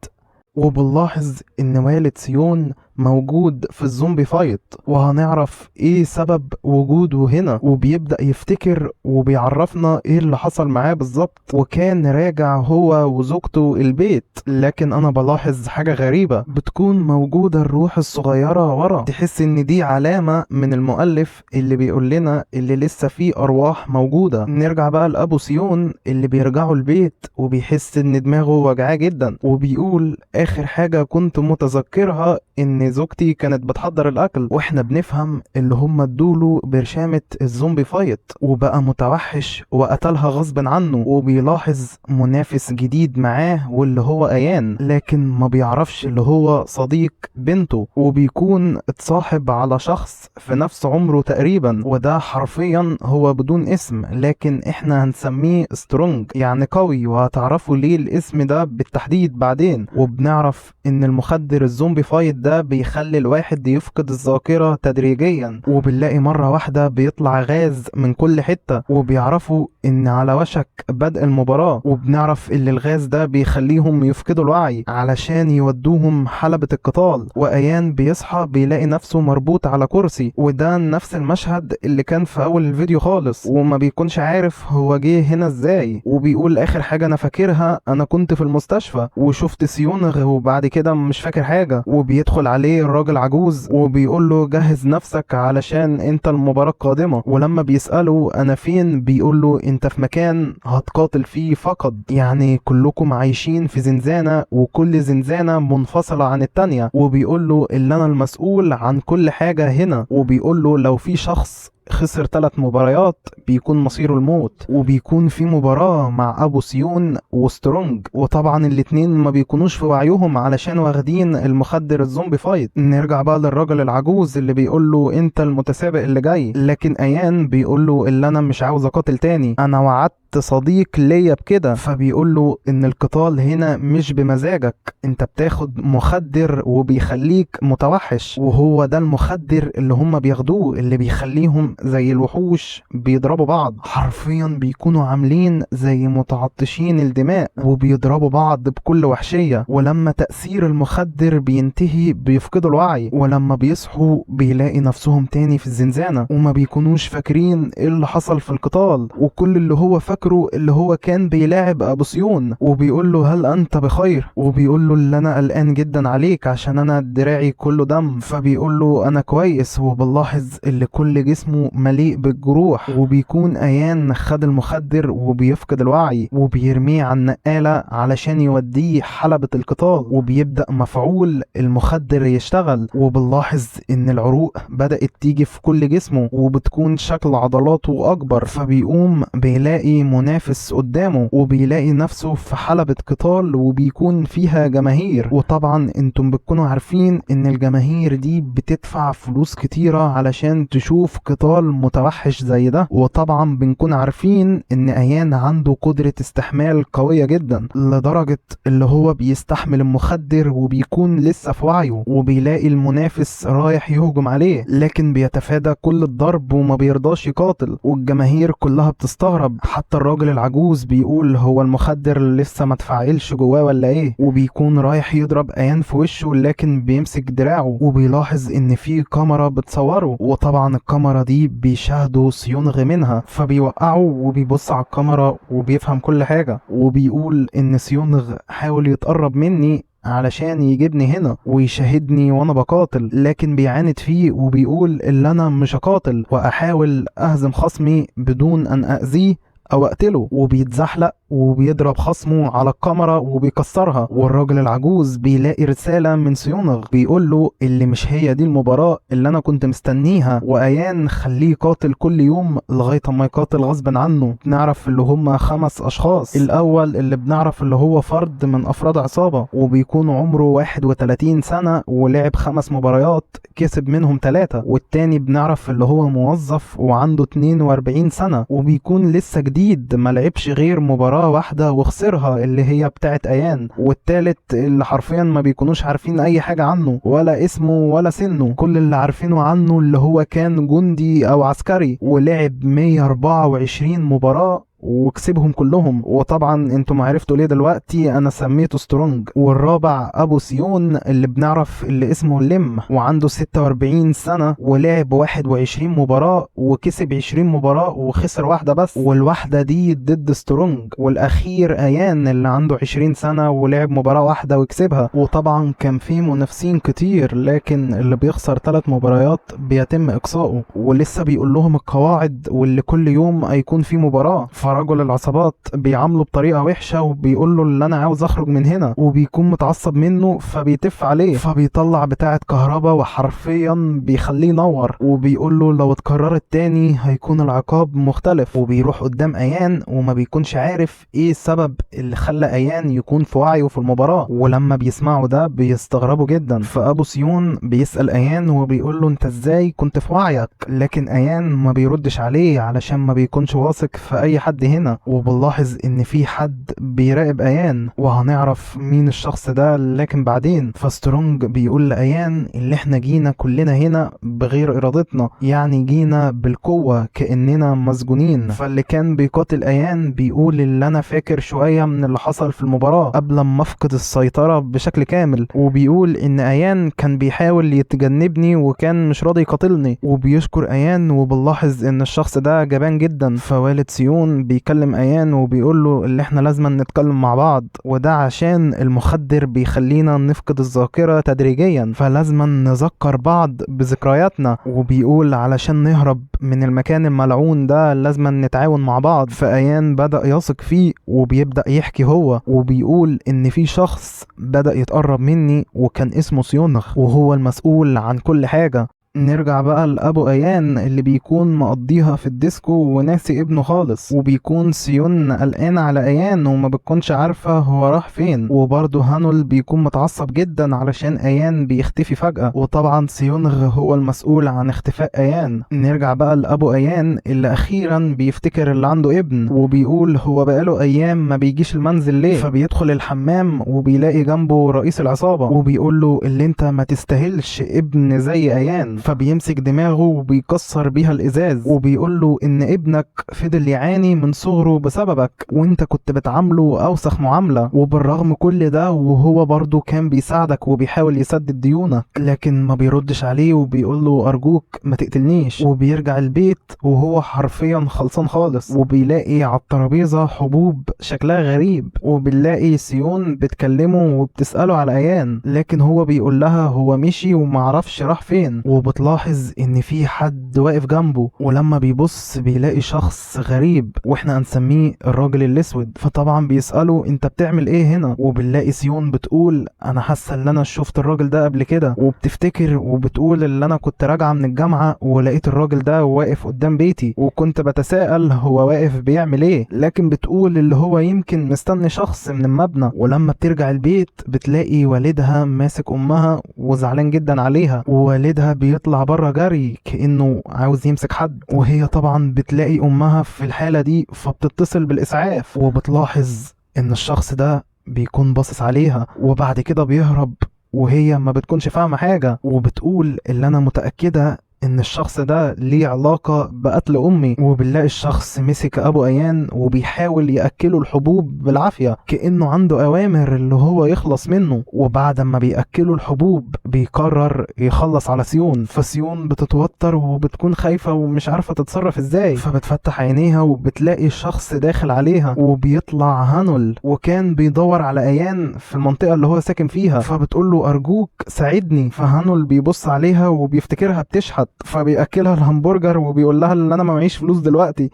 وبنلاحظ ان والد سيون موجود في ال zombie fight، وهنعرف ايه سبب وجوده هنا. وبيبدأ يفتكر وبيعرفنا ايه اللي حصل معاه بالظبط، وكان راجع هو وزوجته البيت، لكن انا بلاحظ حاجة غريبة، بتكون موجودة الروح الصغيرة ورا. تحس ان دي علامة من المؤلف اللي بيقول لنا اللي لسه فيه ارواح موجودة. نرجع بقى لابو سيون اللي بيرجعوا البيت وبيحس ان دماغه وجعاه جدا، وبيقول اخر حاجة كنت متذكرها ان زوجتي كانت بتحضر الاكل، واحنا بنفهم اللي هم ادوله برشامة ال zombie fight، وبقى متوحش وقتلها غصب عنه. وبيلاحظ منافس جديد معاه واللي هو ايان، لكن ما بيعرفش اللي هو صديق بنته، وبيكون اتصاحب على شخص في نفس عمره تقريبا، وده حرفيا هو بدون اسم، لكن احنا هنسميه سترونج، يعني قوي، وهتعرفوا ليه الاسم ده بالتحديد بعدين. وبنعرف ان المخدر ال zombie fight ده بيخلي الواحد يفقد الذاكرة تدريجيا، وبنلاقي مرة واحدة بيطلع غاز من كل حتة، وبيعرفوا ان على وشك بدء المباراة. وبنعرف ان الغاز ده بيخليهم يفقدوا الوعي علشان يودوهم حلبة القتال. وايان بيصحى بيلاقي نفسه مربوط على كرسي، وده نفس المشهد اللي كان في اول الفيديو خالص، وما بيكونش عارف هو جه هنا ازاي. وبيقول اخر حاجة انا فاكرها انا كنت في المستشفى وشفت سيونغ، وبعد كده مش فاكر حاجة. وبيدخل عليه الراجل عجوز وبيقول له جهز نفسك علشان انت المباراة القادمة. ولما بيسأله انا فين، بيقول له انت في مكان هتقاتل فيه فقط، يعني كلكم عايشين في زنزانة وكل زنزانة منفصلة عن التانية. وبيقول له اللي انا المسؤول عن كل حاجة هنا، وبيقول له لو في شخص خسر 3 مباريات بيكون مصيره الموت. وبيكون في مباراة مع ابو سيون وسترونج، وطبعا الاتنين ما بيكونوش في وعيهم علشان واخدين المخدر ال zombie fight. نرجع بقى للراجل العجوز اللي بيقول له انت المتسابق اللي جاي، لكن ايان بيقول له اللي انا مش عاوز اقاتل تاني، انا وعدت صديق ليا بكده. فبيقول له ان القتال هنا مش بمزاجك، انت بتاخد مخدر وبيخليك متوحش، وهو ده المخدر اللي هم بياخدوه اللي بيخليهم زي الوحوش بيضربوا بعض، حرفيا بيكونوا عاملين زي متعطشين الدماء وبيضربوا بعض بكل وحشية. ولما تأثير المخدر بينتهي بيفقدوا الوعي، ولما بيصحوا بيلاقي نفسهم تاني في الزنزانة، وما بيكونوش فاكرين ايه اللي حصل في القتال، وكل اللي هو فاكره اللي هو كان بيلاعب ابو سيون. وبيقول له هل انت بخير، وبيقول له اللي انا قلقان جدا عليك عشان انا دراعي كله دم. فبيقول له انا كويس، وبنلاحظ اللي كل جسمه مليء بالجروح. وبيكون ايان خد المخدر وبيفقد الوعي، وبيرميه على النقالة علشان يوديه حلبة القتال، وبيبدأ مفعول المخدر يشتغل. وبنلاحظ ان العروق بدأت تيجي في كل جسمه، وبتكون شكل عضلاته اكبر. فبيقوم بيلاقي منافس قدامه، وبيلاقي نفسه في حلبة قتال وبيكون فيها جماهير. وطبعا انتم بتكونوا عارفين ان الجماهير دي بتدفع فلوس كتيرة علشان تشوف قتال متوحش زي ده. وطبعا بنكون عارفين ان ايان عنده قدرة استحمال قوية جدا، لدرجة اللي هو بيستحمل المخدر وبيكون لسه في وعيه. وبيلاقي المنافس رايح يهجم عليه، لكن بيتفادى كل الضرب وما بيرضاش يقاتل، والجماهير كلها بتستغرب. حتى الراجل العجوز بيقول هو المخدر لسه ما تفعلش جواه ولا ايه، وبيكون رايح يضرب ايان في وشه، لكن بيمسك دراعه. وبيلاحظ ان في كاميرا بتصوره، وطبعا الكاميرا دي بيشاهدوا سيونغ منها، فبيوقعه وبيبص على الكاميرا وبيفهم كل حاجة. وبيقول ان سيونغ حاول يتقرب مني علشان يجيبني هنا ويشاهدني وانا بقاتل، لكن بيعاند فيه وبيقول اللي انا مش هقاتل واحاول اهزم خصمي بدون ان اذيه او اقتله. وبيتزحلق وبيضرب خصمه على الكاميرا وبيكسرها. والراجل العجوز بيلاقي رسالة من سيونغ بيقول له اللي مش هي دي المباراة اللي انا كنت مستنيها، وايان خليه يقاتل كل يوم لغاية ما يقاتل غصب عنه. بنعرف اللي هم 5 اشخاص. الاول اللي بنعرف اللي هو فرد من افراد عصابة، وبيكون عمره 31 سنة ولعب 5 مباريات كسب منهم 3. والتاني بنعرف اللي هو موظف وعنده 42 سنة، وبيكون لسه جديد ما لعبش غير مباراة واحدة وخسرها اللي هي بتاعت ايان. والتالت اللي حرفيا ما بيكونوش عارفين اي حاجة عنه، ولا اسمه ولا سنه، كل اللي عارفينه عنه اللي هو كان جندي او عسكري ولعب 124 مباراة وكسبهم كلهم، وطبعا انتم عرفتوا ليه دلوقتي انا سميته سترونج. والرابع ابو سيون اللي بنعرف اللي اسمه لم، وعنده 46 سنة ولعب 21 مباراة وكسب 20 مباراة وخسر واحدة بس، والواحدة دي ضد سترونج. والاخير ايان اللي عنده 20 سنة ولعب مباراة واحدة وكسبها. وطبعا كان في منافسين كتير، لكن اللي بيخسر 3 مباريات بيتم اقصائه. ولسه بيقول لهم القواعد واللي كل يوم هيكون في مباراة. فرجل العصابات بيعامله بطريقة وحشة وبيقول له اللي انا عاوز اخرج من هنا، وبيكون متعصب منه فبيتف عليه، فبيطلع بتاعة كهرباء وحرفيا بيخليه ينور، وبيقول له لو اتكررت تاني هيكون العقاب مختلف. وبيروح قدام ايان وما بيكونش عارف ايه السبب اللي خلى ايان يكون في وعيه في المباراة، ولما بيسمعوا ده بيستغربوا جدا. فابو سيون بيسأل ايان وبيقول له انت ازاي كنت في وعيك، لكن ايان ما بيردش عليه علشان ما بيكونش واثق في اي حد هنا. وبنلاحظ ان في حد بيراقب ايان، وهنعرف مين الشخص ده لكن بعدين. فسترونج بيقول لايان اللي احنا جينا كلنا هنا بغير ارادتنا، يعني جينا بالقوة كأننا مسجونين. فاللي كان بيقاتل ايان بيقول اللي انا فاكر شوية من اللي حصل في المباراة قبل ما افقد السيطرة بشكل كامل، وبيقول ان ايان كان بيحاول يتجنبني وكان مش راضي يقاتلني، وبيشكر ايان. وبنلاحظ ان الشخص ده جبان جدا. فوالد سيون بيكلم ايان وبيقول له اللي احنا لازم نتكلم مع بعض، وده عشان المخدر بيخلينا نفقد الذاكرة تدريجيا، فلازم نذكر بعض بذكرياتنا. وبيقول علشان نهرب من المكان الملعون ده لازم نتعاون مع بعض. فايان بدأ يثق فيه وبيبدأ يحكي هو، وبيقول ان في شخص بدأ يتقرب مني وكان اسمه سيونخ، وهو المسؤول عن كل حاجة. نرجع بقى لأبو أيان اللي بيكون مقضيها في الديسكو وناسي ابنه خالص، وبيكون سيون قلقان على أيان وما بتكونش عارفة هو راح فين. وبرضه هانول بيكون متعصب جدا علشان أيان بيختفي فجأة، وطبعا سيونغ هو المسؤول عن اختفاء أيان. نرجع بقى لأبو أيان اللي أخيرا بيفتكر اللي عنده ابن، وبيقول هو بقاله أيام ما بيجيش المنزل ليه. فبيدخل الحمام وبيلاقي جنبه رئيس العصابة، وبيقول له اللي انت ما تستاهلش ابن زي أيان. فبيمسك دماغه وبيكسر بيها الازاز، وبيقول له ان ابنك فضل يعاني من صغره بسببك، وانت كنت بتعامله اوسخ معاملة، وبالرغم كل ده وهو برضه كان بيساعدك وبيحاول يسدد ديونك، لكن ما بيردش عليه وبيقول له ارجوك ما تقتلنيش. وبيرجع البيت وهو حرفيا خلصان خالص، وبيلاقي على الترابيزة حبوب شكلها غريب، وبنلاقي سيون بتكلمه وبتسأله على ايان، لكن هو بيقول لها هو مشي ومعرفش راح فين. وبتلاحظ ان في حد واقف جنبه، ولما بيبص بيلاقي شخص غريب واحنا هنسميه الراجل الاسود. فطبعا بيسأله انت بتعمل ايه هنا، وبنلاقي سيون بتقول انا حاسه ان انا شفت الراجل ده قبل كده، وبتفتكر وبتقول ان انا كنت راجعه من الجامعه ولقيت الراجل ده واقف قدام بيتي، وكنت بتساءل هو واقف بيعمل ايه، لكن بتقول اللي هو يمكن مستني شخص من المبنى. ولما بترجع البيت بتلاقي والدها ماسك امها وزعلان جدا عليها، ووالدها بيطلع بره جري كأنه عاوز يمسك حد، وهي طبعا بتلاقي امها في الحالة دي فبتتصل بالاسعاف، وبتلاحظ ان الشخص ده بيكون باصص عليها، وبعد كده بيهرب وهي ما بتكونش فاهمة حاجة، وبتقول اللي انا متأكدة ان الشخص ده ليه علاقة بقتل امي. وبنلاقي الشخص مسك ابو ايان وبيحاول يأكله الحبوب بالعافية كأنه عنده اوامر اللي هو يخلص منه، وبعد ما بيأكله الحبوب بيقرر يخلص على سيون. فسيون بتتوتر وبتكون خايفة ومش عارفة تتصرف ازاي، فبتفتح عينيها وبتلاقي الشخص داخل عليها، وبيطلع هانول وكان بيدور على ايان في المنطقة اللي هو ساكن فيها، فبتقول له ارجوك ساعدني. فهانول بيبص عليها وبيفتكرها بتشحت، فبياكلها الهمبرجر وبيقول لها ان انا ما معيش فلوس دلوقتي.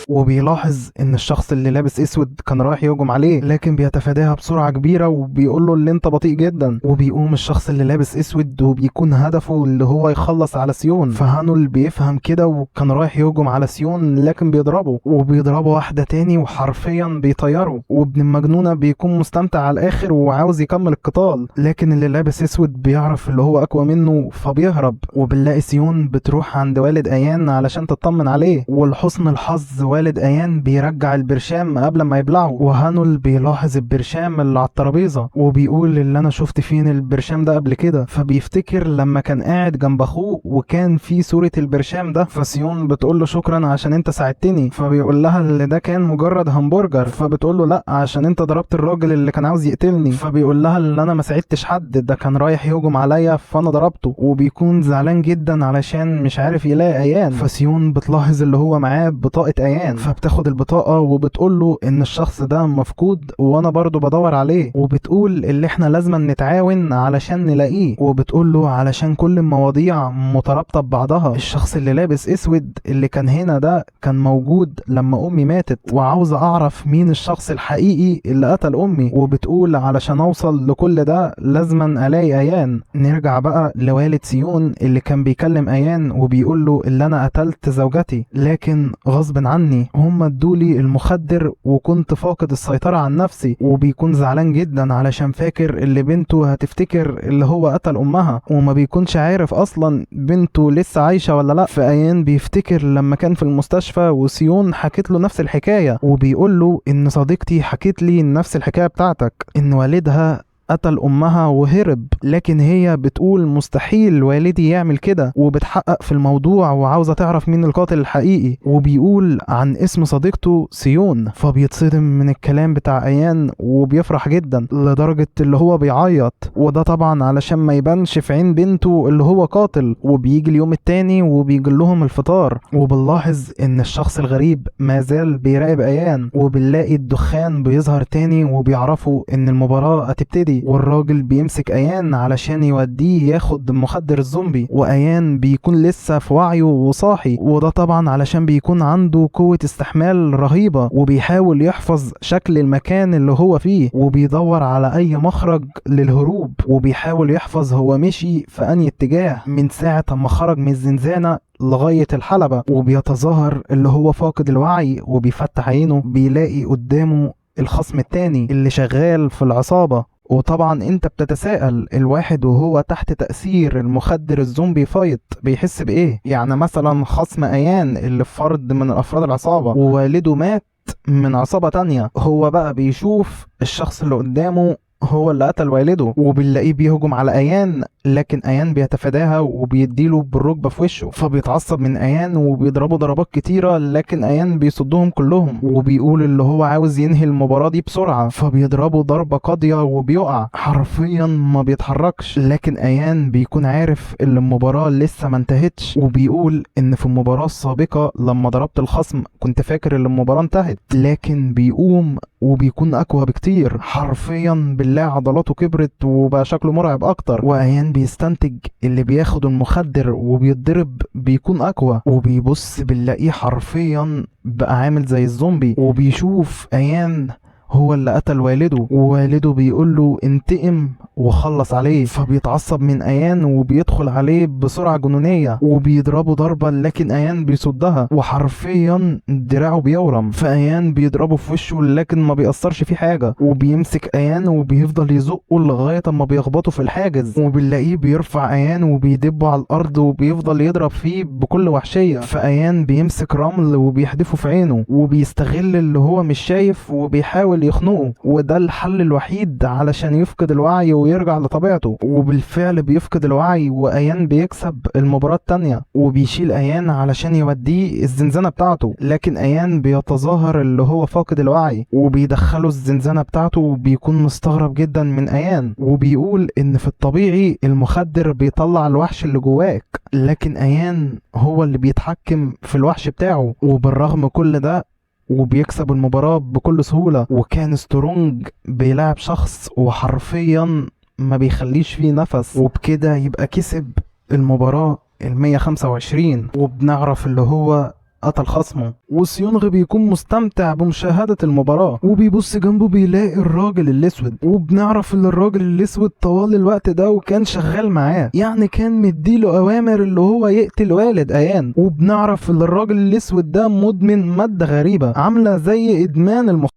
وبيلاحظ ان الشخص اللي لابس اسود كان رايح يهجم عليه، لكن بيتفاداها بسرعه كبيره وبيقول له اللي انت بطيء جدا. وبيقوم الشخص اللي لابس اسود وبيكون هدفه اللي هو يخلص على سيون، فهانول بيفهم كده وكان رايح يهجم على سيون، لكن بيضربه وبيضربه واحده تاني وحرفيا بيطيره. وابن المجنونه بيكون مستمتع على الاخر وعاوز يكمل القتال، لكن اللي لابس اسود بيعرف اللي هو اقوى منه فبيهرب. وبنلاقي سيون بتروح عند والد ايان علشان تطمن عليه، ولحسن الحظ فوالد ايان بيرجع البرشام قبل ما يبلعه، وهانول بيلاحظ البرشام اللي على الترابيزة وبيقول اللي انا شفت فين البرشام ده قبل كده، فبيفتكر لما كان قاعد جنب اخوه وكان في صورة البرشام ده. فسيون بتقول له شكرا عشان انت ساعدتني، فبيقول لها اللي ده كان مجرد همبرجر، فبتقول له لا عشان انت ضربت الراجل اللي كان عاوز يقتلني، فبيقول لها اللي انا ما ساعدتش حد، ده كان رايح يهجم عليا فانا ضربته، وبيكون زعلان جدا علشان مش عارف يلاقي ايان. فسيون بتلاحظ اللي هو معاه بطاقة ايان، فبتاخد البطاقة وبتقول له ان الشخص ده مفقود وانا برضو بدور عليه، وبتقول اللي احنا لازم نتعاون علشان نلاقيه، وبتقول له علشان كل المواضيع مترابطة ببعضها، الشخص اللي لابس اسود اللي كان هنا ده كان موجود لما امي ماتت، وعاوزة اعرف مين الشخص الحقيقي اللي قتل امي، وبتقول علشان اوصل لكل ده لازما الاقي ايان. نرجع بقى لوالد سيون اللي كان بيكلم ايان وبيقول له اللي انا قتلت زوجتي لكن غصب عني، هم ادولي المخدر وكنت فاقد السيطرة عن نفسي، وبيكون زعلان جدا علشان فاكر اللي بنته هتفتكر اللي هو قتل امها، وما بيكونش عارف اصلا بنته لسه عايشة ولا لا. فايان بيفتكر لما كان في المستشفى وسيون حكت له نفس الحكاية، وبيقول له ان صديقتي حكت لي نفس الحكاية بتاعتك، ان والدها قتل امها وهرب، لكن هي بتقول مستحيل والدي يعمل كده، وبتحقق في الموضوع وعاوزة تعرف مين القاتل الحقيقي، وبيقول عن اسم صديقته سيون، فبيتصدم من الكلام بتاع ايان وبيفرح جدا لدرجة اللي هو بيعيط، وده طبعا علشان ما يبانش في عين بنته اللي هو قاتل. وبيجي اليوم التاني وبيجي لهم الفطار، وبنلاحظ ان الشخص الغريب ما زال بيراقب ايان، وبنلاقي الدخان بيظهر تاني وبيعرفوا ان المباراة هتبتدي، والراجل بيمسك ايان علشان يوديه ياخد مخدر الزومبي، وايان بيكون لسه في وعيه وصاحي، وده طبعا علشان بيكون عنده قوة استحمال رهيبة، وبيحاول يحفظ شكل المكان اللي هو فيه، وبيدور على اي مخرج للهروب، وبيحاول يحفظ هو مشي في انهي اتجاه من ساعة ما خرج من الزنزانة لغاية الحلبة، وبيتظاهر اللي هو فاقد الوعي، وبيفتح عينه بيلاقي قدامه الخصم التاني اللي شغال في العصابة. وطبعا انت بتتساءل الواحد وهو تحت تأثير المخدر الزومبي فايت بيحس بايه؟ يعني مثلا خصم ايان اللي فرد من افراد العصابة ووالده مات من عصابة تانية، هو بقى بيشوف الشخص اللي قدامه هو اللي قتل والده، وبنلاقيه بيهجم على ايان، لكن ايان بيتفاداها وبيديله بالركبه في وشه، فبيتعصب من ايان وبيضربه ضربات كتيرة، لكن ايان بيصدهم كلهم، وبيقول اللي هو عاوز ينهي المباراة دي بسرعة، فبيضربه ضربه قاضيه وبيقع حرفيا ما بيتحركش، لكن ايان بيكون عارف ان المباراة لسه ما انتهتش، وبيقول ان في المباراة السابقة لما ضربت الخصم كنت فاكر ان المباراة انتهت، لكن بيقوم وبيكون اقوى بكتير، حرفيا بالله عضلاته كبرت وبقى شكله مرعب اكتر. وايان بيستنتج اللي بياخد المخدر وبيتضرب بيكون اقوى، وبيبص بنلاقيه حرفيا بقى عامل زي الزومبي، وبيشوف ايان هو اللي قتل والده، ووالده بيقول له انتقم وخلص عليه، فبيتعصب من ايان وبيدخل عليه بسرعة جنونية وبيضربه ضربة، لكن ايان بيصدها وحرفيا دراعه بيورم، فايان بيضربه في وشه لكن ما بيأثرش فيه حاجة، وبيمسك ايان وبيفضل يزقه لغاية اما بيخبطه في الحاجز، وبنلاقيه بيرفع ايان وبيدبه على الارض وبيفضل يضرب فيه بكل وحشية، فايان بيمسك رمل وبيحدفه في عينه، وبيستغل اللي هو مش شايف وبيحاول يخنقه، وده الحل الوحيد علشان يفقد الوعي ويرجع لطبيعته، وبالفعل بيفقد الوعي، وايان بيكسب المباراة التانية، وبيشيل ايان علشان يوديه الزنزانة بتاعته، لكن ايان بيتظاهر اللي هو فاقد الوعي وبيدخله الزنزانة بتاعته، وبيكون مستغرب جدا من ايان، وبيقول ان في الطبيعي المخدر بيطلع الوحش اللي جواك، لكن ايان هو اللي بيتحكم في الوحش بتاعه، وبالرغم كل ده وبيكسب المباراة بكل سهولة. وكان سترونج بيلعب شخص وحرفيا ما بيخليش فيه نفس، وبكده يبقى كسب المباراة 125، وبنعرف اللي هو قتل خصمه. وسيونغ بيكون مستمتع بمشاهدة المباراة، وبيبص جنبه بيلاقي الراجل الاسود، وبنعرف ان الراجل الاسود طوال الوقت ده وكان شغال معاه، يعني كان مديله اوامر اللي هو يقتل والد ايان. وبنعرف ان الراجل الاسود ده مدمن مادة غريبة عاملة زي ادمان المخدرات.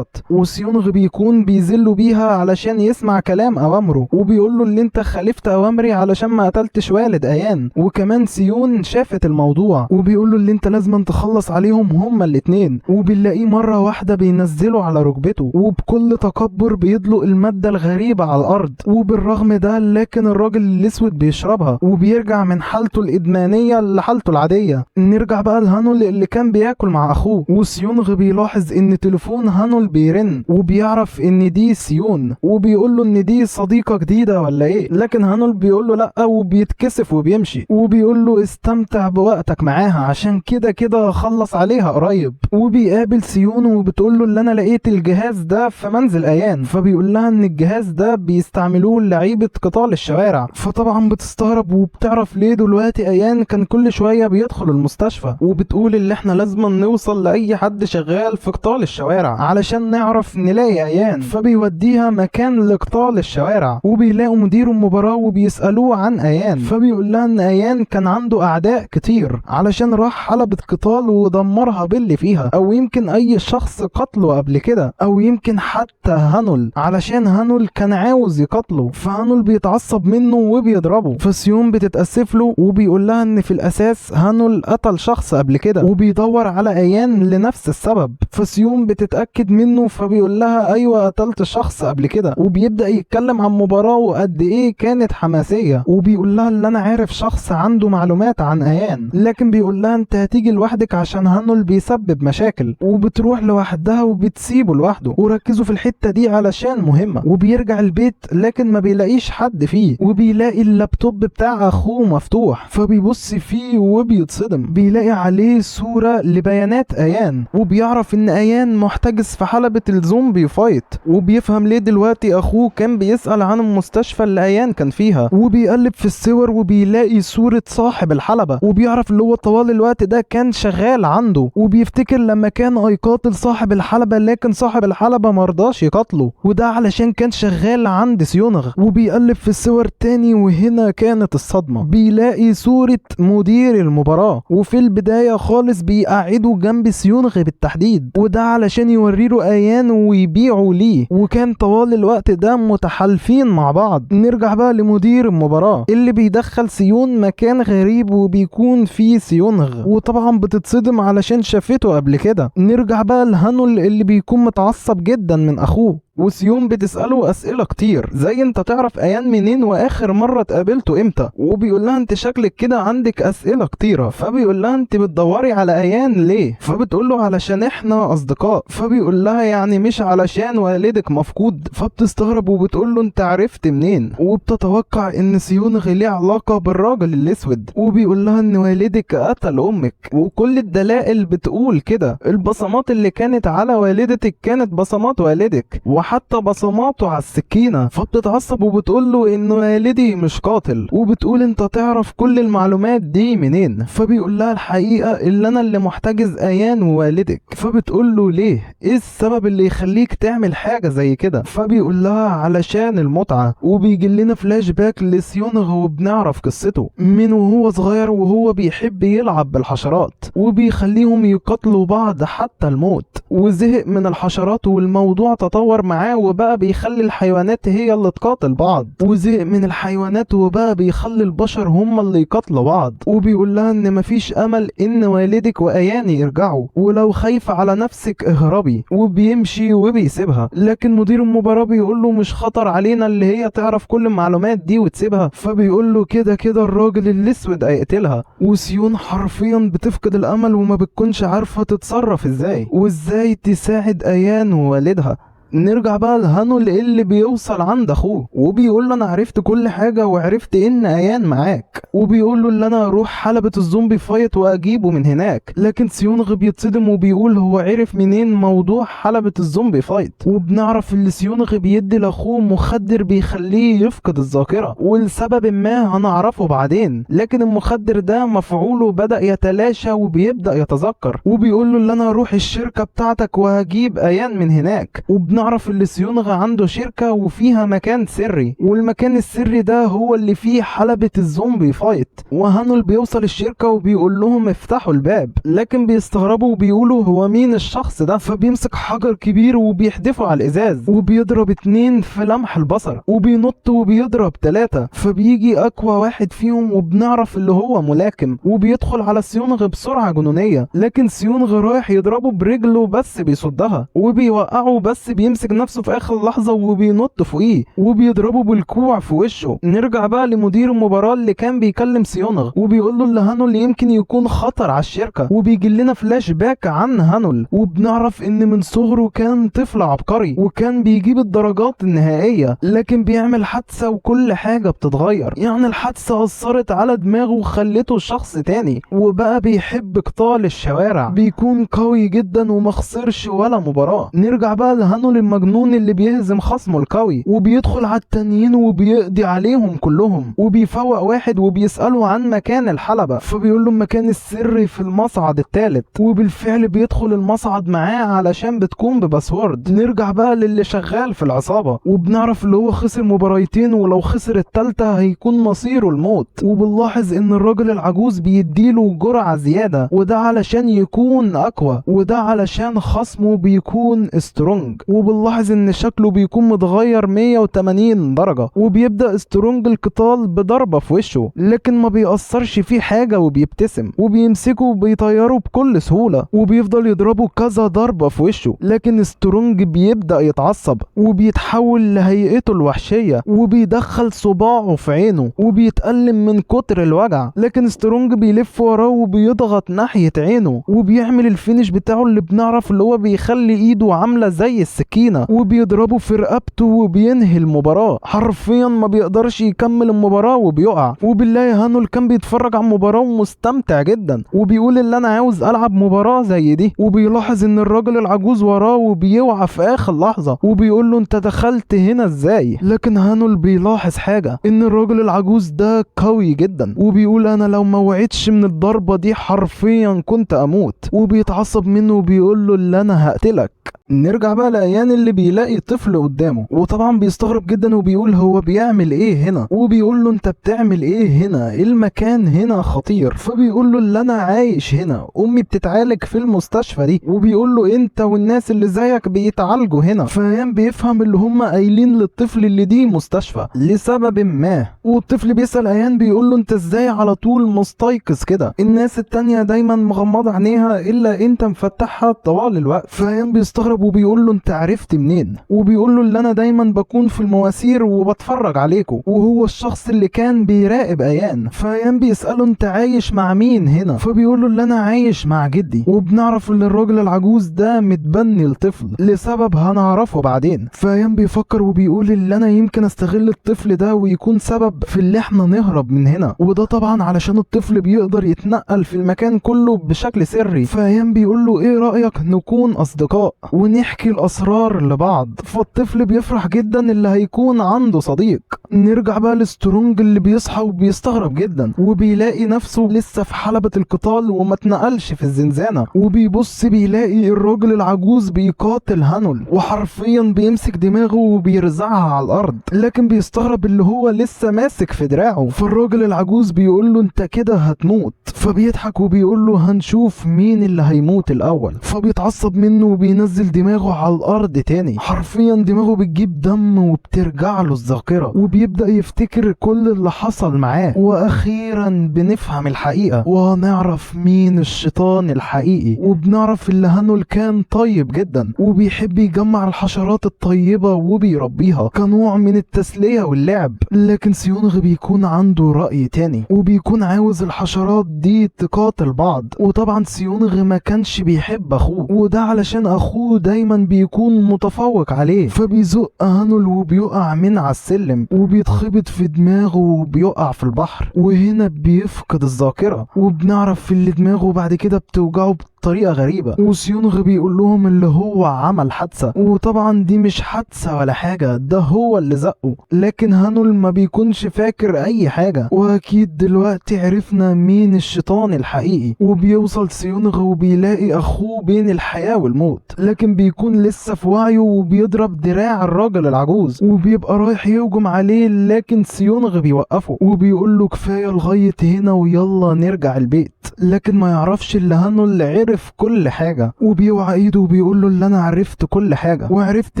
وسيونغ بيكون بيذله بيها علشان يسمع كلام اوامره، وبيقول له اللي انت خالفت اوامري علشان ما قتلتش والد ايان. وكمان سيون شافت الموضوع وبيقول له اللي انت لازم تخلص عليهم هما الاتنين. وبنلاقيه مرة واحدة بينزله على ركبته، وبكل تكبر بيدلق المادة الغريبة على الارض، وبالرغم ده لكن الراجل الاسود بيشربها وبيرجع من حالته الادمانية لحالته العادية. نرجع بقى لهانول اللي كان بياكل مع اخوه، وسيونغ بيلاحظ ان تليفون هانول بيرن وبيعرف ان دي سيون، وبيقول له ان دي صديقة جديدة ولا ايه، لكن هانول بيقول له لا وبيتكسف وبيمشي، وبيقول له استمتع بوقتك معاها عشان كده كده خلص عليها قريب. وبيقابل سيون وبتقول له اللي انا لقيت الجهاز ده في منزل ايان، فبيقول لها ان الجهاز ده بيستعملوه لعيبة قتال الشوارع. فطبعا بتستغرب وبتعرف ليه دلوقتي ايان كان كل شوية بيدخل المستشفى، وبتقول اللي احنا لازم نوصل لاي حد شغال في قتال الشوارع علشان نعرف نلاقي ايان. فبيوديها مكان لقتال الشوارع، وبيلاقوا مدير المباراة وبيسألوه عن ايان، فبيقول لها ان ايان كان عنده اعداء كتير علشان راح حلبة قتال ودمرها باللي فيها، او يمكن اي شخص قتله قبل كده، او يمكن حتى هانول علشان هانول كان عاوز يقتله. فهانول بيتعصب منه وبيضربه، فسيون بتتأسف له وبيقول لها ان في الاساس هانول قتل شخص قبل كده وبيدور على ايان لنفس السبب. فسيون بتتأكد منه فبيقول لها ايوه قتلت شخص قبل كده، وبيبدأ يتكلم عن مباراة وقد ايه كانت حماسية، وبيقول لها ان انا عارف شخص عنده معلومات عن ايان، لكن بيقول لها انت هتيجي لوحدك عشان هانول بيسبب مشاكل، وبتروح لوحدها وبتسيبه لوحده. وركزوا في الحتة دي علشان مهمة. وبيرجع البيت لكن ما بيلاقيش حد فيه، وبيلاقي اللابتوب بتاع اخوه مفتوح، فبيبص فيه وبيتصدم، بيلاقي عليه صورة لبيانات ايان، وبيعرف ان ايان محتجز في حلبة ال zombie fight، وبيفهم ليه دلوقتي اخوه كان بيسأل عن المستشفى اللي ايان كان فيها. وبيقلب في الصور وبيلاقي صورة صاحب الحلبة، وبيعرف اللي هو طوال الوقت ده كان شغال عنده، وبيفتكر لما كان هيقاتل صاحب الحلبة لكن صاحب الحلبة مرضاش يقاتله، وده علشان كان شغال عند سيونغ. وبيقلب في الصور تاني، وهنا كانت الصدمة، بيلاقي صورة مدير المباراة، وفي البداية خالص بيقعده جنب سيونغ بالتحديد، وده علشان يوريله ايان ويبيعوا ليه، وكان طوال الوقت ده متحالفين مع بعض. نرجع بقى لمدير المباراة اللي بيدخل سيون مكان غريب وبيكون فيه سيونغ، وطبعا بتتصدم علشان شافته قبل كده. نرجع بقى لهانول اللي بيكون متعصب جدا من اخوه، وسيون بتسأله أسئلة كتير زي انت تعرف ايان منين واخر مرة اتقابلته امتى، وبيقول لها انت شكلك كده عندك أسئلة كتيرة، فبيقول لها انت بتدوري على ايان ليه، فبتقول له علشان احنا اصدقاء، فبيقول لها يعني مش علشان والدك مفقود، فبتستغرب وبتقول له انت عرفت منين، وبتتوقع ان سيونغ ليه علاقة بالراجل الاسود، وبيقول لها ان والدك قتل امك وكل الدلائل بتقول كده، البصمات اللي كانت على والدتك كانت بصمات والدك وحتى بصماته على السكينة. فبتتعصب وبتقول له ان والدي مش قاتل، وبتقول انت تعرف كل المعلومات دي منين، فبيقول لها الحقيقة اللي انا اللي محتجز ايان ووالدك، فبتقول له ليه، ايه السبب اللي يخليك تعمل حاجة زي كده، فبيقول لها علشان المتعة. وبيجي لنا فلاش باك لسيونغ وبنعرف قصته من وهو صغير، وهو بيحب يلعب بالحشرات وبيخليهم يقتلوا بعض حتى الموت، وزهق من الحشرات والموضوع تطور معاه وبقى بيخلي الحيوانات هي اللي تقاتل بعض، وزهق من الحيوانات وبقى بيخلي البشر هم اللي يقاتلوا بعض. وبيقول لها ان مفيش امل ان والدك وايان يرجعوا، ولو خايفة على نفسك اهربي، وبيمشي وبيسيبها. لكن مدير المباراة بيقول له مش خطر علينا اللي هي تعرف كل المعلومات دي وتسيبها، فبيقول له كده كده الراجل الاسود هيقتلها. وسيون حرفيا بتفقد الامل وما بتكونش عارفة تتصرف ازاي وازاي تساعد ايان ووالدها. نرجع بقى لهانول اللي بيوصل عند اخوه وبيقول له انا عرفت كل حاجة وعرفت ان ايان معاك، وبيقول له ان انا اروح حلبة ال zombie fight واجيبه من هناك. لكن سيونغ بيتصدم وبيقول هو عرف منين موضوع حلبة ال zombie fight، وبنعرف ان سيونغ بيدي لاخوه مخدر بيخليه يفقد الذاكرة، ولسبب ما هنعرفه بعدين، لكن المخدر ده مفعوله بدأ يتلاشى وبيبدأ يتذكر. وبيقول له ان انا اروح الشركة بتاعتك وهجيب ايان من هناك. وبنعرف اللي سيونغ عنده شركة وفيها مكان سري، والمكان السري ده هو اللي فيه حلبة ال zombie fight. وهانول بيوصل الشركة وبيقول لهم افتحوا الباب، لكن بيستغربوا وبيقولوا هو مين الشخص ده؟ فبيمسك حجر كبير وبيحدفه على الازاز وبيضرب 2 في لمح البصر، وبينط وبيضرب 3. فبيجي اقوى واحد فيهم وبنعرف اللي هو ملاكم، وبيدخل على سيونغ بسرعة جنونية، لكن سيونغ رايح يضربه برجله بس بيصدها وبيوقعه، بس بيمسك نفسه في اخر لحظة وبينط فوقيه وبيضربه بالكوع في وشه. نرجع بقى لمدير المباراة اللي كان بيكلم سيونغ وبيقول له اللي هانول يمكن يكون خطر على الشركة، وبيجي لنا فلاش باك عن هانول، وبنعرف ان من صغره كان طفل عبقري وكان بيجيب الدرجات النهائية، لكن بيعمل حادثة وكل حاجة بتتغير. يعني الحادثة أثرت على دماغه وخلته شخص تاني، وبقى بيحب قتال الشوارع، بيكون قوي جدا وما خسرش ولا مباراة. نرجع بقى لهانول المجنون اللي بيهزم خصمه القوي وبيدخل على التانيين وبيقضي عليهم كلهم، وبيفوق واحد وبيسأله عن مكان الحلبة، فبيقول له المكان السري في المصعد الثالث، وبالفعل بيدخل المصعد معاه علشان بتكون ب password. نرجع بقى للي شغال في العصابة، وبنعرف اللي هو خسر مباريتين ولو خسر الثالثة هيكون مصيره الموت. وبنلاحظ ان الراجل العجوز بيديله جرعة زيادة، وده علشان يكون اقوى، وده علشان خصمه بيكون سترونج. وبنلاحظ ان شكله بيكون متغير 180 درجة، وبيبدأ سترونج القتال بضربة في وشه، لكن ما بيأثرش فيه حاجة وبيبتسم وبيمسكه وبيطيره بكل سهولة، وبيفضل يضربه كذا ضربة في وشه، لكن سترونج بيبدأ يتعصب وبيتحول لهيئته الوحشية وبيدخل صباعه في عينه وبيتألم من كتر الوجع، لكن سترونج بيلف وراه وبيضغط ناحية عينه وبيعمل ال finish بتاعه اللي بنعرف اللي هو بيخلي ايده عاملة زي السكينة وبيضربه في رقبته وبينهي المباراة. حرفيا ما بيقدرش يكمل المباراة وبيقع. وبالله هانول كان بيتفرج على المباراة ومستمتع جدا وبيقول اللي انا عاوز العب مباراة زي دي، وبيلاحظ ان الراجل العجوز وراه وبيوقع في اخر لحظة وبيقول له انت دخلت هنا ازاي؟ لكن هانول بيلاحظ حاجة، ان الراجل العجوز ده قوي جدا، وبيقول انا لو ما وعدتش من الضربة دي حرفيا كنت اموت، وبيتعصب منه وبيقول له اللي انا هقتلك. نرجع بقى لأيان اللي بيلاقي طفل قدامه، وطبعا بيستغرب جدا وبيقول هو بيعمل ايه هنا، وبيقول له انت بتعمل ايه هنا، المكان هنا خطير. فبيقول له اللي انا عايش هنا، امي بتتعالج في المستشفى دي، وبيقول له انت والناس اللي زيك بيتعالجوا هنا. فايان بيفهم اللي هم قايلين للطفل اللي دي مستشفى لسبب ما، والطفل بيسأل ايان بيقول له انت ازاي على طول مستيقظ كده، الناس التانية دايما مغمضة عينيها الا انت مفتحها طوال الوقت. فايان بيستغرب وبيقول له انت عرفت منين، وبيقول له اللي انا دايما بكون في المواسير وبتفرج عليكم، وهو الشخص اللي كان بيراقب ايان. فايان بيسأله انت عايش مع مين هنا، فبيقول له اللي انا عايش مع جدي. وبنعرف ان الراجل العجوز ده متبني الطفل لسبب هنعرفه بعدين. فايان بيفكر وبيقول اللي انا يمكن استغل الطفل ده ويكون سبب في اللي احنا نهرب من هنا، وده طبعا علشان الطفل بيقدر يتنقل في المكان كله بشكل سري. فايان بيقول له ايه رأيك نكون اصدقاء ونحكي الاسرار لبعض، فالطفل بيفرح جدا اللي هيكون عنده صديق. نرجع بقى لسترونج اللي بيصحى وبيستغرب جدا وبيلاقي نفسه لسه في حلبة القتال وما اتنقلش في الزنزانة، وبيبص بيلاقي الراجل العجوز بيقاتل هانول، وحرفيا بيمسك دماغه وبيرزعها على الارض، لكن بيستغرب اللي هو لسه ماسك في دراعه. فالراجل العجوز بيقول له انت كده هتموت، فبيضحك وبيقول له هنشوف مين اللي هيموت الاول. فبيتعصب منه وبينزل دماغه على الارض تاني، حرفيا دماغه بتجيب دم وبترجع له الذاكرة، وبيبدأ يفتكر كل اللي حصل معاه. واخيرا بنفهم الحقيقة وهنعرف مين الشيطان الحقيقي، وبنعرف اللي هانول كان طيب جدا وبيحب يجمع الحشرات الطيبة وبيربيها كنوع من التسلية واللعب. لكن سيونغ بيكون عنده رأي تاني وبيكون عاوز الحشرات دي تقاتل بعض، وطبعا سيونغ ما كانش بيحب اخوه، وده علشان اخوه دايما بيكون متفوق عليه. فبيزق هانول وبيقع من على السلم وبيتخبط في دماغه وبيقع في البحر، وهنا بيفقد الذاكرة، وبنعرف اللي دماغه بعد كده بتوجعه بطريقة غريبة. وسيونغ بيقول لهم اللي هو عمل حادثة، وطبعا دي مش حادثة ولا حاجة، ده هو اللي زقه، لكن هانول ما بيكونش فاكر اي حاجة. واكيد دلوقتي عرفنا مين الشيطان الحقيقي. وبيوصل سيونغ وبيلاقي اخوه بين الحياة والموت، لكن لكن بيكون لسه في وعيه وبيضرب دراع الراجل العجوز وبيبقى رايح يهجم عليه، لكن سيونغ بيوقفه وبيقول له كفاية لغاية هنا ويلا نرجع البيت. لكن ما يعرفش اللي هانول عرف كل حاجة، وبيوعى ايده وبيقول له اللي انا عرفت كل حاجة وعرفت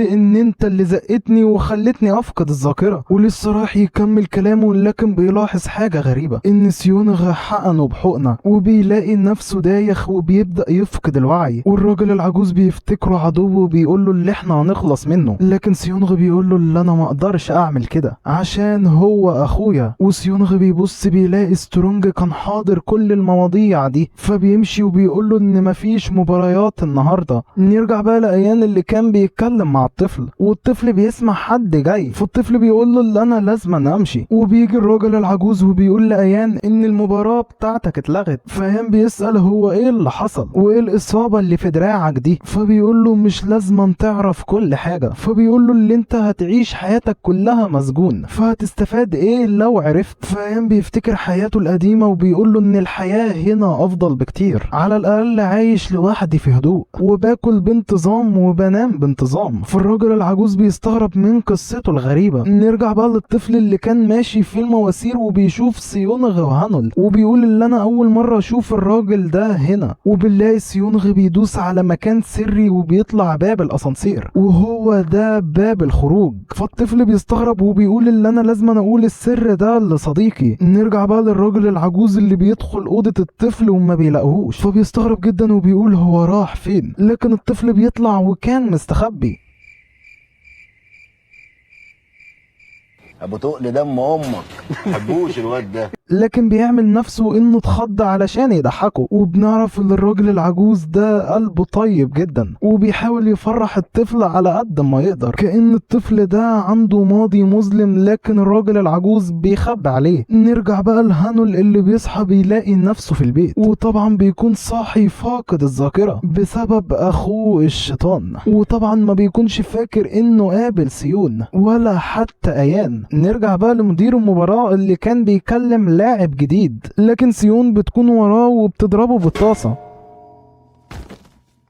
ان انت اللي زقتني وخلتني افقد الذاكرة. ولسه رايح يكمل كلامه لكن بيلاحظ حاجة غريبة، ان سيونغ حقنه بحقنة وبيلاقي نفسه دايخ وبيبدأ يفقد الوعي، والراجل العجوز بيفتكره عدوه وبيقول له اللي احنا هنخلص منه، لكن سيونغ بيقول له اللي انا ما اقدرش اعمل كده عشان هو اخويا. وسيونغ بيبص بيلاقي سترونج كان حاضر كل المواضيع دي، فبيمشي وبيقول له ان مفيش مباريات النهارده. نرجع بقى لايان اللي كان بيتكلم مع الطفل، والطفل بيسمع حد جاي، فالطفل بيقول له اللي انا لازم امشي. وبيجي الراجل العجوز وبيقول لايان ان المباراة بتاعتك اتلغت، فايان بيسأل هو ايه اللي حصل وايه الاصابة اللي في دراعك دي، فبيقول له مش لازم تعرف كل حاجة، فبيقول له اللي انت هتعيش حياتك كلها مسجون فهتستفاد ايه لو عرفت. فايان بيفتكر حياته القديمة وبيقول له ان الحياة هنا افضل بكتير، على الاقل عايش لوحدي في هدوء وباكل بانتظام وبنام بانتظام. فالراجل العجوز بيستغرب من قصته الغريبة. نرجع بقى للطفل اللي كان ماشي في المواسير وبيشوف سيونغ وهانول وبيقول اللي انا اول مرة اشوف الراجل ده هنا، وبنلاقي سيونغ بيدوس على مكان سري وبيطلع باب الاسانسير وهو ده باب الخروج. فالطفل بيستغرب وبيقول اللي انا لازم اقول السر ده لصديقي. نرجع بقى للراجل العجوز اللي بيدخل اوضة الطفل وما بيلاقوهوش، فبيستغرب جدا وبيقول هو راح فين، لكن الطفل بيطلع وكان مستخبي. ابو تقل دم امك حبوش الواد ده، لكن بيعمل نفسه انه اتخض علشان يضحكه. وبنعرف ان الراجل العجوز ده قلبه طيب جدا وبيحاول يفرح الطفل على قد ما يقدر، كأن الطفل ده عنده ماضي مظلم لكن الراجل العجوز بيخبي عليه. نرجع بقى لهانول اللي بيصحى بيلاقي نفسه في البيت، وطبعا بيكون صاحي فاقد الذاكرة بسبب اخوه الشيطان، وطبعا ما بيكونش فاكر انه قابل سيون ولا حتى ايان. نرجع بقى لمدير المباراة اللي كان بيكلم لاعب جديد، لكن سيون بتكون وراه وبتضربه بالطاسة،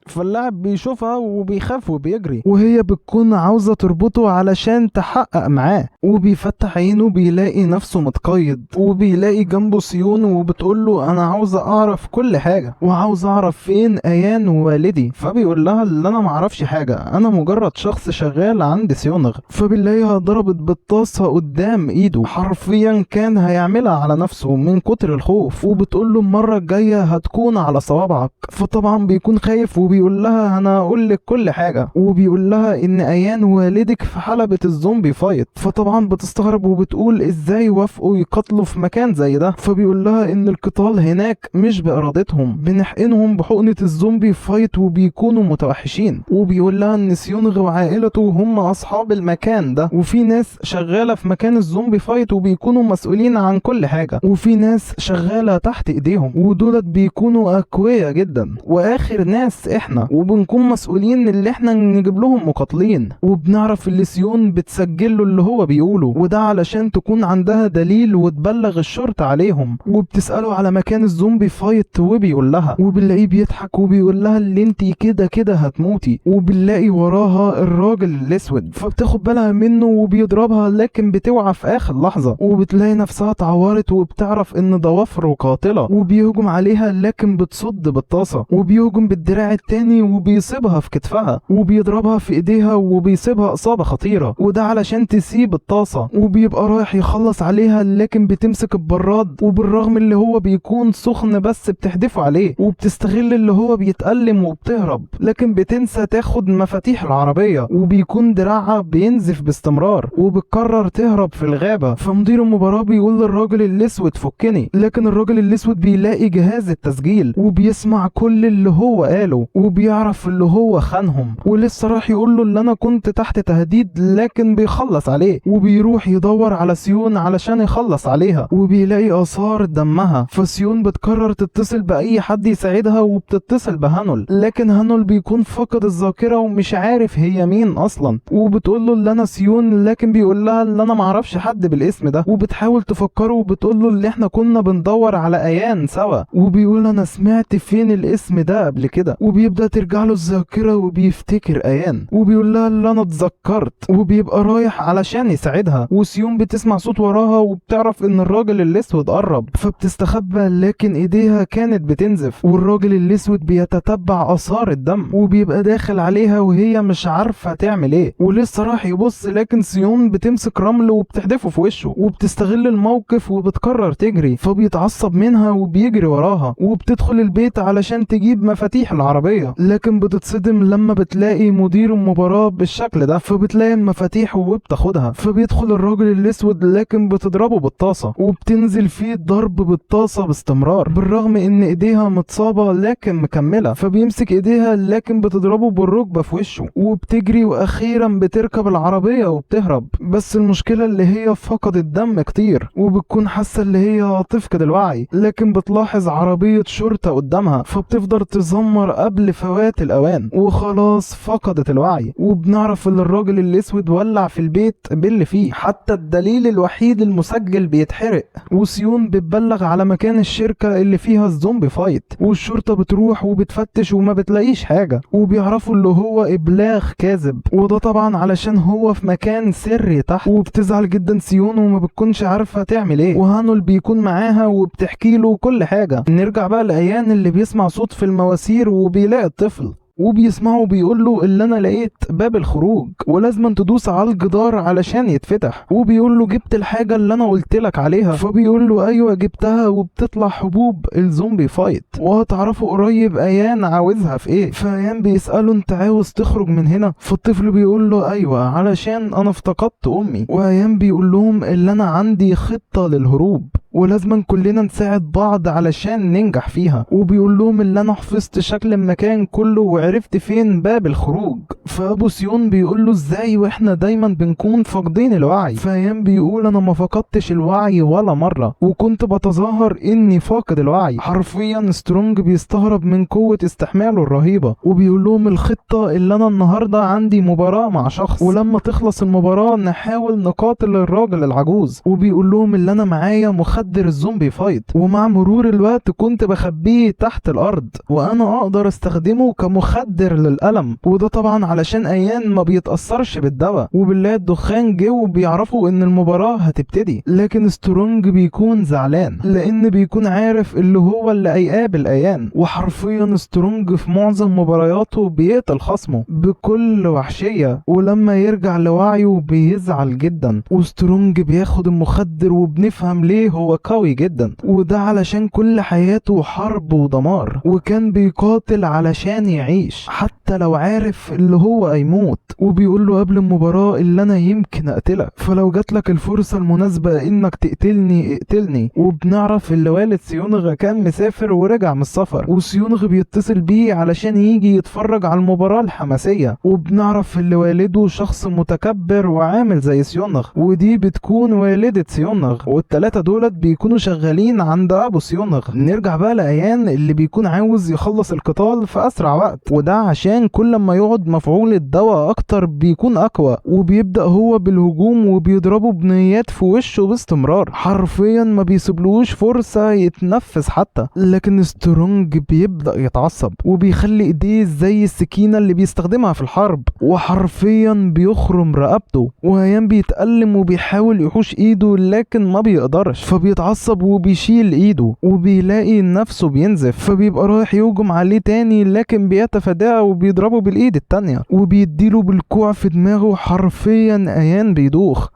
فاللاعب بيشوفها وبيخاف وبيجري، وهي بتكون عاوزة تربطه علشان تحقق معاه، وبيفتح عينه بيلاقي نفسه متقيد، وبيلاقي جنبه سيون وبتقول له انا عاوزة اعرف كل حاجة وعاوز اعرف فين ايان ووالدي، فبيقول لها اللي انا معرفش حاجة، انا مجرد شخص شغال عند سيونغ. فبنلاقيها ضربت بالطاسة قدام ايده، حرفيا كان هيعملها على نفسه من كتر الخوف، وبتقول له المرة الجاية هتكون على صوابعك. فطبعا بيكون خايف وبيقول لها انا هقول لك كل حاجة، وبيقول لها ان ايان والدك في حلبة ال zombie fight. فطبعا بتستغرب وبتقول ازاي وافقوا يقاتلوا في مكان زي ده، فبيقول لها ان القتال هناك مش بارادتهم، بنحقنهم بحقنه ال zombie fight وبيكونوا متوحشين. وبيقول لها ان سيونغ وعائلته هم اصحاب المكان ده، وفي ناس شغالة في مكان ال zombie fight وبيكونوا مسؤولين عن كل حاجة، وفي ناس شغالة تحت ايديهم ودولت بيكونوا اقوياء جدا، واخر ناس احنا وبنكون مسؤولين اللي احنا نجيب لهم مقاتلين. وبنعرف اللي سيون بتسجل له اللي هو بيقوله، وده علشان تكون عندها دليل وتبلغ الشرطة عليهم. وبتسأله على مكان ال zombie fight وبيقول لها، وبنلاقيه بيضحك وبيقول لها اللي انت كده كده هتموتي. وبنلاقي وراها الراجل الاسود، فبتاخد بالها منه وبيضربها، لكن بتوعى في اخر لحظة وبتلاقي نفسها اتعورت، وبتعرف ان ضوافره قاتلة، وبيهجم عليها لكن بتصد بالطاسة، وبيهجم بالدراع التاني وبيصيبها في كتفها، وبيضربها في ايديها وبيصيبها اصابة خطيرة، وده علشان تسيب الطاسة. وبيبقى رايح يخلص عليها لكن بتمسك البراد، وبالرغم اللي هو بيكون سخن بس بتحدفه عليه، وبتستغل اللي هو بيتألم وبتهرب، لكن بتنسى تاخد مفاتيح العربية، وبيكون دراعها بينزف باستمرار، وبتقرر تهرب في الغابة. فمدير المباراة بيقول للراجل الاسود فكني، لكن الراجل الاسود بيلاقي جهاز التسجيل وبيسمع كل اللي هو قاله، وبيعرف اللي هو خانهم، ولسه راح يقول له اللي انا كنت تحت تهديد، لكن بيخلص عليه. وبيروح يدور على سيون علشان يخلص عليها، وبيلاقي اثار دمها. فسيون بتقرر تتصل باي حد يساعدها، وبتتصل بهانول، لكن هانول بيكون فقد الذاكرة ومش عارف هي مين اصلا، وبتقول له اللي انا سيون، لكن بيقول لها اللي انا معرفش حد بالاسم ده. وبتحاول تفكره وبتقول له اللي احنا كنا بندور على ايان سوا، وبيقول انا سمعت فين الاسم ده قبل كده. وبيبدا وبيبدا ترجع له الذاكرة وبيفتكر ايان وبيقول لها اللي انا اتذكرت، وبيبقى رايح علشان يساعدها. وسيون بتسمع صوت وراها وبتعرف ان الراجل الاسود قرب، فبتستخبى لكن ايديها كانت بتنزف، والراجل الاسود بيتتبع اثار الدم وبيبقى داخل عليها وهي مش عارفه تعمل ايه، ولسه راح يبص لكن سيون بتمسك رمل وبتحدفه في وشه وبتستغل الموقف وبتقرر تجري، فبيتعصب منها وبيجري وراها، وبتدخل البيت علشان تجيب مفاتيح العربية، لكن بتتصدم لما بتلاقي مدير المباراة بالشكل ده، فبتلاقي المفاتيح وبتاخدها، فبيدخل الراجل الاسود لكن بتضربه بالطاسة وبتنزل فيه ضرب بالطاسة باستمرار بالرغم ان ايديها متصابة لكن مكملة، فبيمسك ايديها لكن بتضربه بالركبة في وشه وبتجري، واخيرا بتركب العربية وبتهرب. بس المشكلة اللي هي فقدت دم كتير وبتكون حاسة اللي هي تفقد الوعي، لكن بتلاحظ عربية شرطة قدامها فبتفضل تزمر قبل فوات الاوان وخلاص فقدت الوعي. وبنعرف ان الراجل الاسود ولع في البيت باللي فيه، حتى الدليل الوحيد المسجل بيتحرق. وسيون بتبلغ على مكان الشركة اللي فيها ال zombie fight، والشرطة بتروح وبتفتش وما بتلاقيش حاجة، وبيعرفوا اللي هو ابلاغ كاذب، وده طبعا علشان هو في مكان سري تحت. وبتزعل جدا سيون وما بتكونش عارفة تعمل ايه، وهانول بيكون معاها وبتحكي له كل حاجة. نرجع بقى لأيان اللي بيسمع صوت في المواسير وبيلاقي الطفل، وبيسمعه بيقول له اللي انا لقيت باب الخروج ولازم تدوس على الجدار علشان يتفتح، وبيقول له جبت الحاجة اللي انا قلت لك عليها، فبيقول له ايوه جبتها، وبتطلع حبوب ال zombie fight، وهتعرفوا قريب ايان عاوزها في ايه. فايان بيساله انت عاوز تخرج من هنا، فالطفل بيقول له ايوه علشان انا افتقدت امي. وايان بيقول لهم اللي انا عندي خطه للهروب ولازم كلنا نساعد بعض علشان ننجح فيها، وبيقول لهم اللي انا حفظت شكل المكان كله وعرفت فين باب الخروج. فابو سيون بيقول له ازاي واحنا دايما بنكون فاقدين الوعي؟ فايان بيقول انا ما فقدتش الوعي ولا مرة وكنت بتظاهر اني فاقد الوعي. حرفيا سترونج بيستغرب من قوة استحماله الرهيبة، وبيقول لهم الخطة اللي انا النهارده عندي مباراة مع شخص، ولما تخلص المباراة نحاول نقاتل الراجل العجوز، وبيقول لهم اللي انا معايا مخدر ال zombie fight، ومع مرور الوقت كنت بخبيه تحت الارض وانا اقدر استخدمه كمخدر للالم، وده طبعا علشان ايان ما بيتاثرش بالدواء. وبالله الدخان جه وبيعرفوا ان المباراة هتبتدي، لكن سترونج بيكون زعلان لان بيكون عارف اللي هو اللي هيقابل ايان، وحرفيا سترونج في معظم مبارياته بيقتل خصمه بكل وحشية، ولما يرجع لوعيه بيزعل جدا. وسترونج بياخد المخدر وبنفهم ليه هو قوي جدا، وده علشان كل حياته حرب ودمار، وكان بيقاتل علشان يعيش حتى لو عارف اللي هو هيموت. وبيقول له قبل المباراة اللي انا يمكن اقتلك، فلو جاتلك الفرصة المناسبة انك تقتلني اقتلني. وبنعرف اللي والد سيونغ كان مسافر ورجع من السفر، وسيونغ بيتصل بيه علشان يجي يتفرج على المباراة الحماسية. وبنعرف اللي والده شخص متكبر وعامل زي سيونغ، ودي بتكون والدة سيونغ، والتلاتة دولت بيكونوا شغالين عند ابو سيونغ. نرجع بقى لأيان اللي بيكون عاوز يخلص القتال في اسرع وقت، وده عشان كل ما يقعد مفعول الدواء اكتر بيكون اقوى، وبيبدأ هو بالهجوم وبيضربه بنيات في وشه باستمرار، حرفيا ما بيسيبلوش فرصة يتنفس حتى. لكن سترونج بيبدأ يتعصب وبيخلي ايديه زي السكينة اللي بيستخدمها في الحرب، وحرفيا بيخرم رقبته، وأيان بيتألم وبيحاول يحوش ايده لكن ما بيقدرش، فبيتعصب وبيشيل ايده وبيلاقي نفسه بينزف، فبيبقى رايح يهجم عليه تاني لكن بيتفاداه وبيضربه بالايد التانية وبيديله بالكوع في دماغه. حرفيا ايان بيدوخ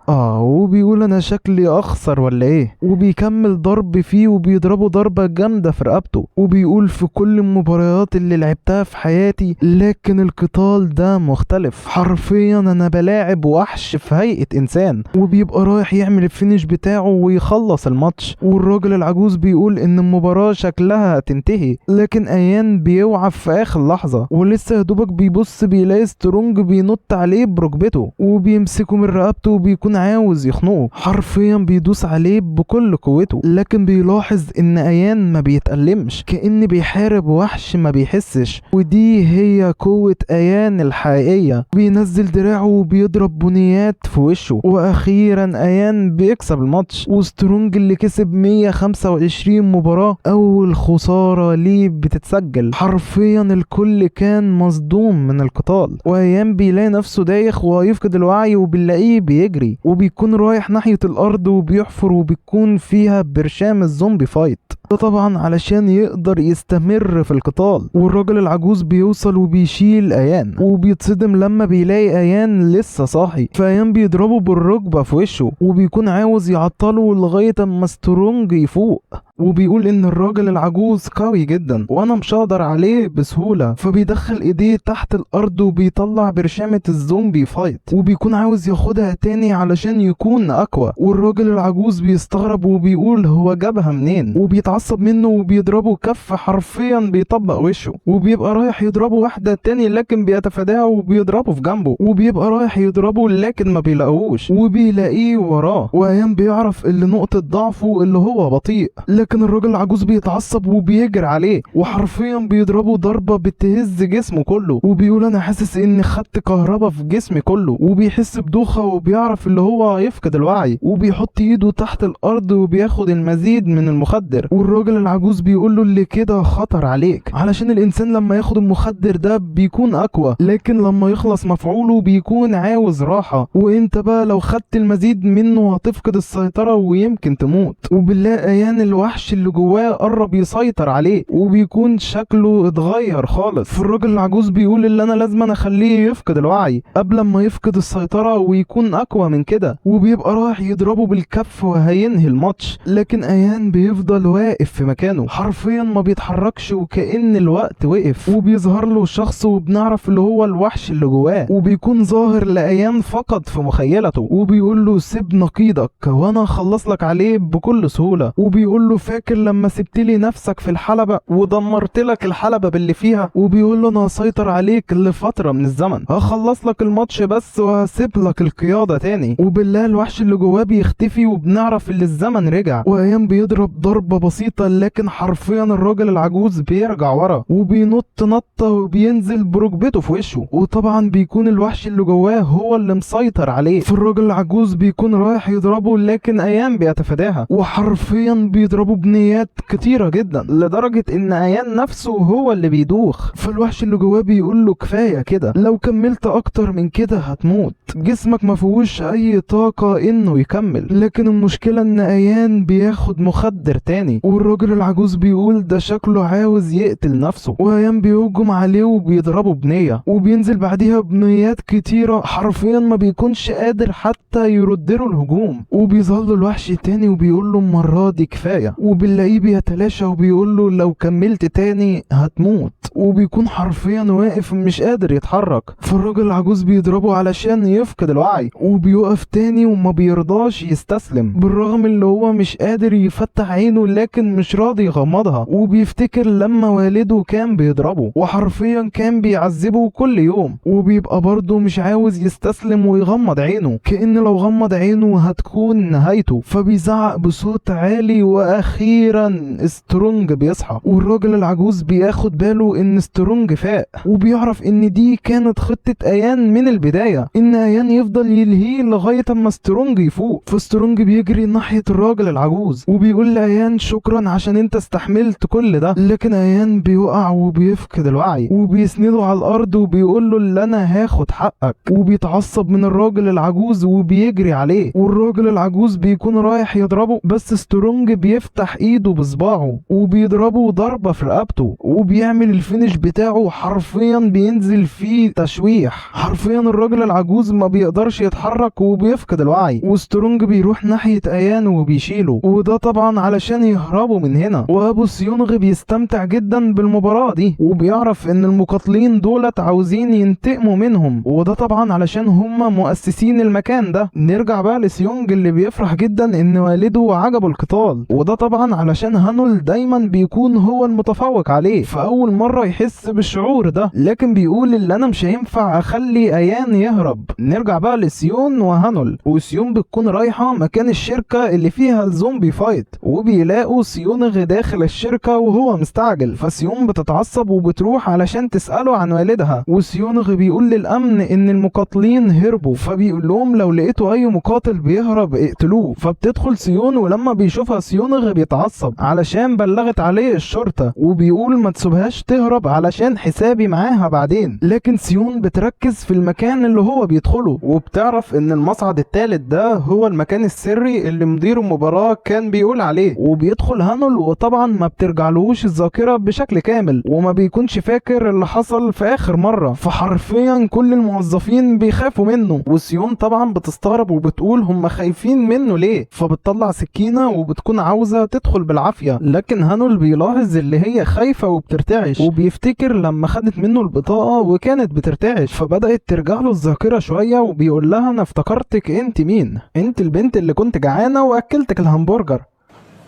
وبيقول انا شكلي اخسر ولا ايه، وبيكمل ضرب فيه وبيضربه ضربة جامدة في رقبته، وبيقول في كل المباريات اللي لعبتها في حياتي لكن القتال ده مختلف، حرفيا انا بلاعب وحش في هيئة انسان. وبيبقى رايح يعمل ال finish بتاعه ويخلص الماتش، والراجل العجوز بيقول ان المباراة شكلها هتنتهي، لكن ايان بيوعى في اخر لحظة، ولسه يدوبك بيبص بيلاقي سترونج بينط عليه بركبته وبيمسكه من رقبته وبيكون عاوز يخنقه، حرفيا بيدوس عليه بكل قوته، لكن بيلاحظ ان ايان ما بيتألمش، كأن بيحارب وحش ما بيحسش، ودي هي قوة ايان الحقيقية. بينزل دراعه وبيضرب بنيات في وشه، واخيرا ايان بيكسب الماتش، وسترونج اللي اللي كسب 125 مباراة اول خسارة ليه بتتسجل. حرفيا الكل كان مصدوم من القتال. وايان بيلاقي نفسه دايخ وهيفقد الوعي، وبنلاقيه بيجري وبيكون رايح ناحية الارض وبيحفر وبيكون فيها برشام الزومبي فايت، ده طبعا علشان يقدر يستمر في القتال. والراجل العجوز بيوصل وبيشيل ايان، وبيتصدم لما بيلاقي ايان لسه صاحي، فايان بيضربه بالركبة في وشه وبيكون عاوز يعطله لغاية اما سترونج يفوق، وبيقول ان الراجل العجوز قوي جدا وانا مش هقدر عليه بسهولة. فبيدخل ايديه تحت الارض وبيطلع برشامة الزومبي فايت، وبيكون عاوز ياخدها تاني علشان يكون اقوى. والراجل العجوز بيستغرب وبيقول هو جابها منين، وبيتعصب منه وبيضربه كف حرفيا بيطبق وشه، وبيبقى رايح يضربه واحدة تاني لكن بيتفاداها وبيضربه في جنبه، وبيبقى رايح يضربه لكن ما بيلاقوش وبيلاقيه وراه. وايان بيعرف اللي نقطة ضعفه اللي هو بطيء، لكن الراجل العجوز بيتعصب وبيجري عليه وحرفيا بيضربه ضربة بتهز جسمه كله، وبيقول انا حاسس اني خدت كهربا في جسمي كله، وبيحس بدوخة وبيعرف اللي هو يفقد الوعي، وبيحط ايده تحت الارض وبياخد المزيد من المخدر. والراجل العجوز بيقول له اللي كده خطر عليك، علشان الانسان لما ياخد المخدر ده بيكون اقوى، لكن لما يخلص مفعوله بيكون عاوز راحة، وانت بقى لو خدت المزيد منه هتفقد السيطرة ويمكن تموت. وبالله ايان الوحش اللي جواه قرب يسيطر عليه وبيكون شكله اتغير خالص. فالراجل العجوز بيقول اللي انا لازم اخليه يفقد الوعي قبل ما يفقد السيطرة ويكون اقوى من كده، وبيبقى رايح يضربه بالكف وهينهي الماتش، لكن ايان بيفضل واقف في مكانه حرفيا ما بيتحركش وكأن الوقت وقف. وبيظهر له شخص وبنعرف اللي هو الوحش اللي جواه، وبيكون ظاهر لأيان فقط في مخيلته، وبيقول له سيب نقيضك وانا اخلص لك عليه بكل سهولة. وبيقول له فاكر لما سبت لي نفسك في الحلبة ودمرت لك الحلبة باللي فيها؟ وبيقول له انا هسيطر عليك لفترة من الزمن، هخلص لك الماتش بس وهسيب لك القيادة تاني. وبالله الوحش اللي جواه بيختفي وبنعرف اللي الزمن رجع. وايان بيضرب ضربة بسيطة لكن حرفيا الراجل العجوز بيرجع ورا وبينط نطة وبينزل بركبته في وشه، وطبعا بيكون الوحش اللي جواه هو اللي مسيطر عليه. فالراجل العجوز بيكون رايح يضربه لكن ايان بيتفاداها وحرفيا بيضربه بنيات كتيرة جدا لدرجة ان ايان نفسه هو اللي بيدوخ. فالوحش اللي جواه بيقول له كفاية كده، لو كملت اكتر من كده هتموت، جسمك ما فيهوش اي طاقة انه يكمل. لكن المشكلة ان ايان بياخد مخدر تاني، والراجل العجوز بيقول ده شكله عاوز يقتل نفسه، وايان بيهجم عليه وبيضربه بنية، وبينزل بعديها بنيات كتيرة حرفيا ما بيكونش قادر حتى يرد له الهجوم. وبيظهر له الوحش تاني وبيقول له المرة دي كفاية، وبنلاقيه بيتلاشى وبيقول له لو كملت تاني هتموت، وبيكون حرفيا واقف مش قادر يتحرك. فالراجل العجوز بيضربه علشان يفقد الوعي، وبيوقف تاني وما بيرضاش يستسلم بالرغم اللي هو مش قادر يفتح عينه لكن مش راضي يغمضها. وبيفتكر لما والده كان بيضربه وحرفيا كان بيعذبه كل يوم، وبيبقى برضه مش عاوز يستسلم ويغمض عينه، كأن لو غمض عينه هتكون نهايته. فبيزعق بصوت عالي، واخيرا سترونج بيصحى. والراجل العجوز بياخد باله ان سترونج فاق، وبيعرف ان دي كانت خطة ايان من البداية، ان ايان يفضل يلهيه لغاية اما سترونج يفوق. فسترونج بيجري ناحية الراجل العجوز وبيقول لايان شكرا عشان انت استحملت كل ده، لكن ايان بيقع وبيفقد الوعي وبيسنده على الارض وبيقول له اللي انا هاخد حقك، وبيتعصب من الراجل العجوز وبيجري عليه. والراجل العجوز بيكون رايح يضربه، بس سترونج بيفتح ايده بصباعه وبيضربه ضربة في رقبته، وبيعمل ال finish بتاعه حرفيا بينزل فيه تشويح. حرفيا الراجل العجوز ما بيقدرش يتحرك وبيفقد الوعي، وسترونج بيروح ناحية ايان وبيشيله، وده طبعا علشان يهربوا من هنا. وابو سيونغ بيستمتع جدا بالمباراة دي، وبيعرف ان المقاتلين دولت عاوزين ينتقموا منهم، وده طبعا علشان هم مؤسسين المكان ده. نرجع بقى لسيونج اللي بيفرح جدا ان والده عجبه القتال، وده طبعا طبعا علشان هانول دايما بيكون هو المتفوق عليه، فاول مرة يحس بالشعور ده، لكن بيقول اللي انا مش هينفع اخلي ايان يهرب. نرجع بقى لسيون وهانول، وسيون بتكون رايحة مكان الشركة اللي فيها ال zombie fight، وبيلاقوا سيونغ داخل الشركة وهو مستعجل، فسيون بتتعصب وبتروح علشان تسأله عن والدها، وسيونغ بيقول للأمن ان المقاتلين هربوا، فبيقول لهم لو لقيتوا اي مقاتل بيهرب اقتلوه. فبتدخل سيون، ولما بيشوفها سيونغ بيتعصب علشان بلغت عليه الشرطة، وبيقول ما تسيبهاش تهرب علشان حسابي معاها بعدين. لكن سيون بتركز في المكان اللي هو بيدخله، وبتعرف ان المصعد الثالث ده هو المكان السري اللي مدير المباراة كان بيقول عليه. وبيدخل هانول، وطبعا ما بترجعلهوش الذاكرة بشكل كامل، وما بيكونش فاكر اللي حصل في اخر مرة، فحرفيا كل الموظفين بيخافوا منه. وسيون طبعا بتستغرب وبتقول هم خايفين منه ليه، فبتطلع سكينة وبتكون عاوزة تدخل بالعافية، لكن هانول بيلاحظ اللي هي خايفة وبترتعش، وبيفتكر لما خدت منه البطاقة وكانت بترتعش، فبدأت ترجع له الذاكرة شوية، وبيقول لها انا افتكرتك انت مين، انت البنت اللي كنت جعانة واكلتك الهمبرجر.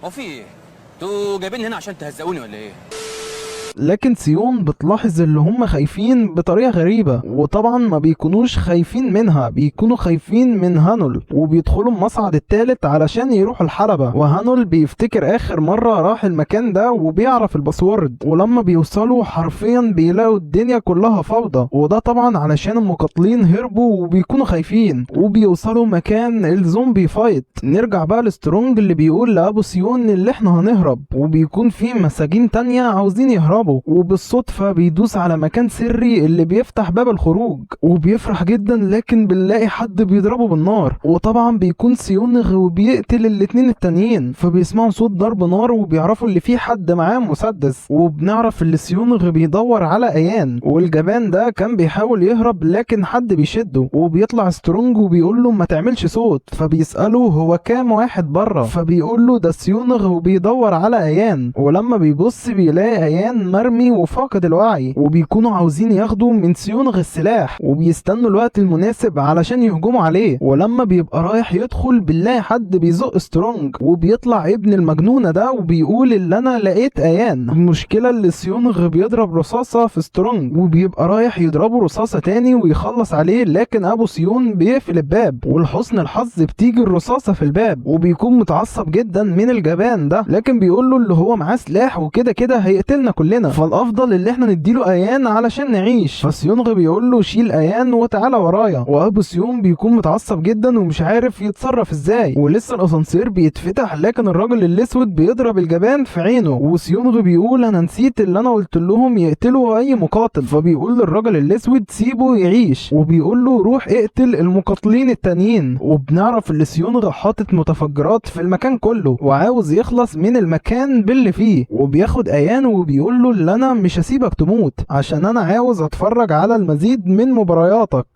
هو في ايه؟ انتوا جايبيني هنا عشان تهزقوني ولا ايه؟ لكن سيون بتلاحظ اللي هم خايفين بطريقة غريبة، وطبعا ما بيكونوش خايفين منها، بيكونوا خايفين من هانول، وبيدخلوا المصعد الثالث علشان يروحوا الحلبة. وهانول بيفتكر اخر مرة راح المكان ده وبيعرف ال password، ولما بيوصلوا حرفيا بيلاقوا الدنيا كلها فوضى، وده طبعا علشان المقاتلين هربوا وبيكونوا خايفين، وبيوصلوا مكان ال zombie fight. نرجع بقى لسترونج اللي بيقول لابو سيون اللي احنا هنهرب، وبيكون في مساجين تانية عاوزين يهربوا، وبالصدفة بيدوس على مكان سري اللي بيفتح باب الخروج، وبيفرح جدا، لكن بنلاقي حد بيضربه بالنار، وطبعا بيكون سيونغ وبيقتل الاتنين التانيين، فبيسمعوا صوت ضرب نار وبيعرفوا اللي فيه حد معاه مسدس، وبنعرف اللي سيونغ بيدور على ايان، والجبان ده كان بيحاول يهرب لكن حد بيشده، وبيطلع سترونج وبيقول له ما تعملش صوت، فبيسأله هو كام واحد بره، فبيقول له ده سيونغ وبيدور على ايان، ولما بيبص بيلاقي ايان مرمي وفاقد الوعي، وبيكونوا عاوزين ياخدوا من سيونغ السلاح، وبيستنوا الوقت المناسب علشان يهجموا عليه. ولما بيبقى رايح يدخل بنلاقي حد بيزق سترونج، وبيطلع ابن المجنونة ده وبيقول اللي انا لقيت ايان. المشكلة اللي سيونغ بيضرب رصاصة في سترونج، وبيبقى رايح يضربه رصاصة تاني ويخلص عليه، لكن ابو سيون بيقفل الباب، ولحسن الحظ بتيجي الرصاصة في الباب، وبيكون متعصب جدا من الجبان ده، لكن بيقول له اللي هو معاه سلاح وكده كده هيقتلنا كلنا، فالافضل اللي احنا نديله ايان علشان نعيش. فسيونغ بيقول له شيل ايان وتعالى ورايا، وابو سيون بيكون متعصب جدا ومش عارف يتصرف ازاي، ولسه الاسانسير بيتفتح، لكن الراجل الاسود بيضرب الجبان في عينه، وسيونغ بيقول انا نسيت اللي انا قلت لهم يقتلوا اي مقاتل، فبيقول للراجل الاسود سيبه يعيش، وبيقول له روح اقتل المقاتلين التانيين. وبنعرف ان سيونغ حاطط متفجرات في المكان كله وعاوز يخلص من المكان باللي فيه، وبياخد ايان وبيقول له اللي انا مش هسيبك تموت عشان انا عاوز اتفرج على المزيد من مبارياتك.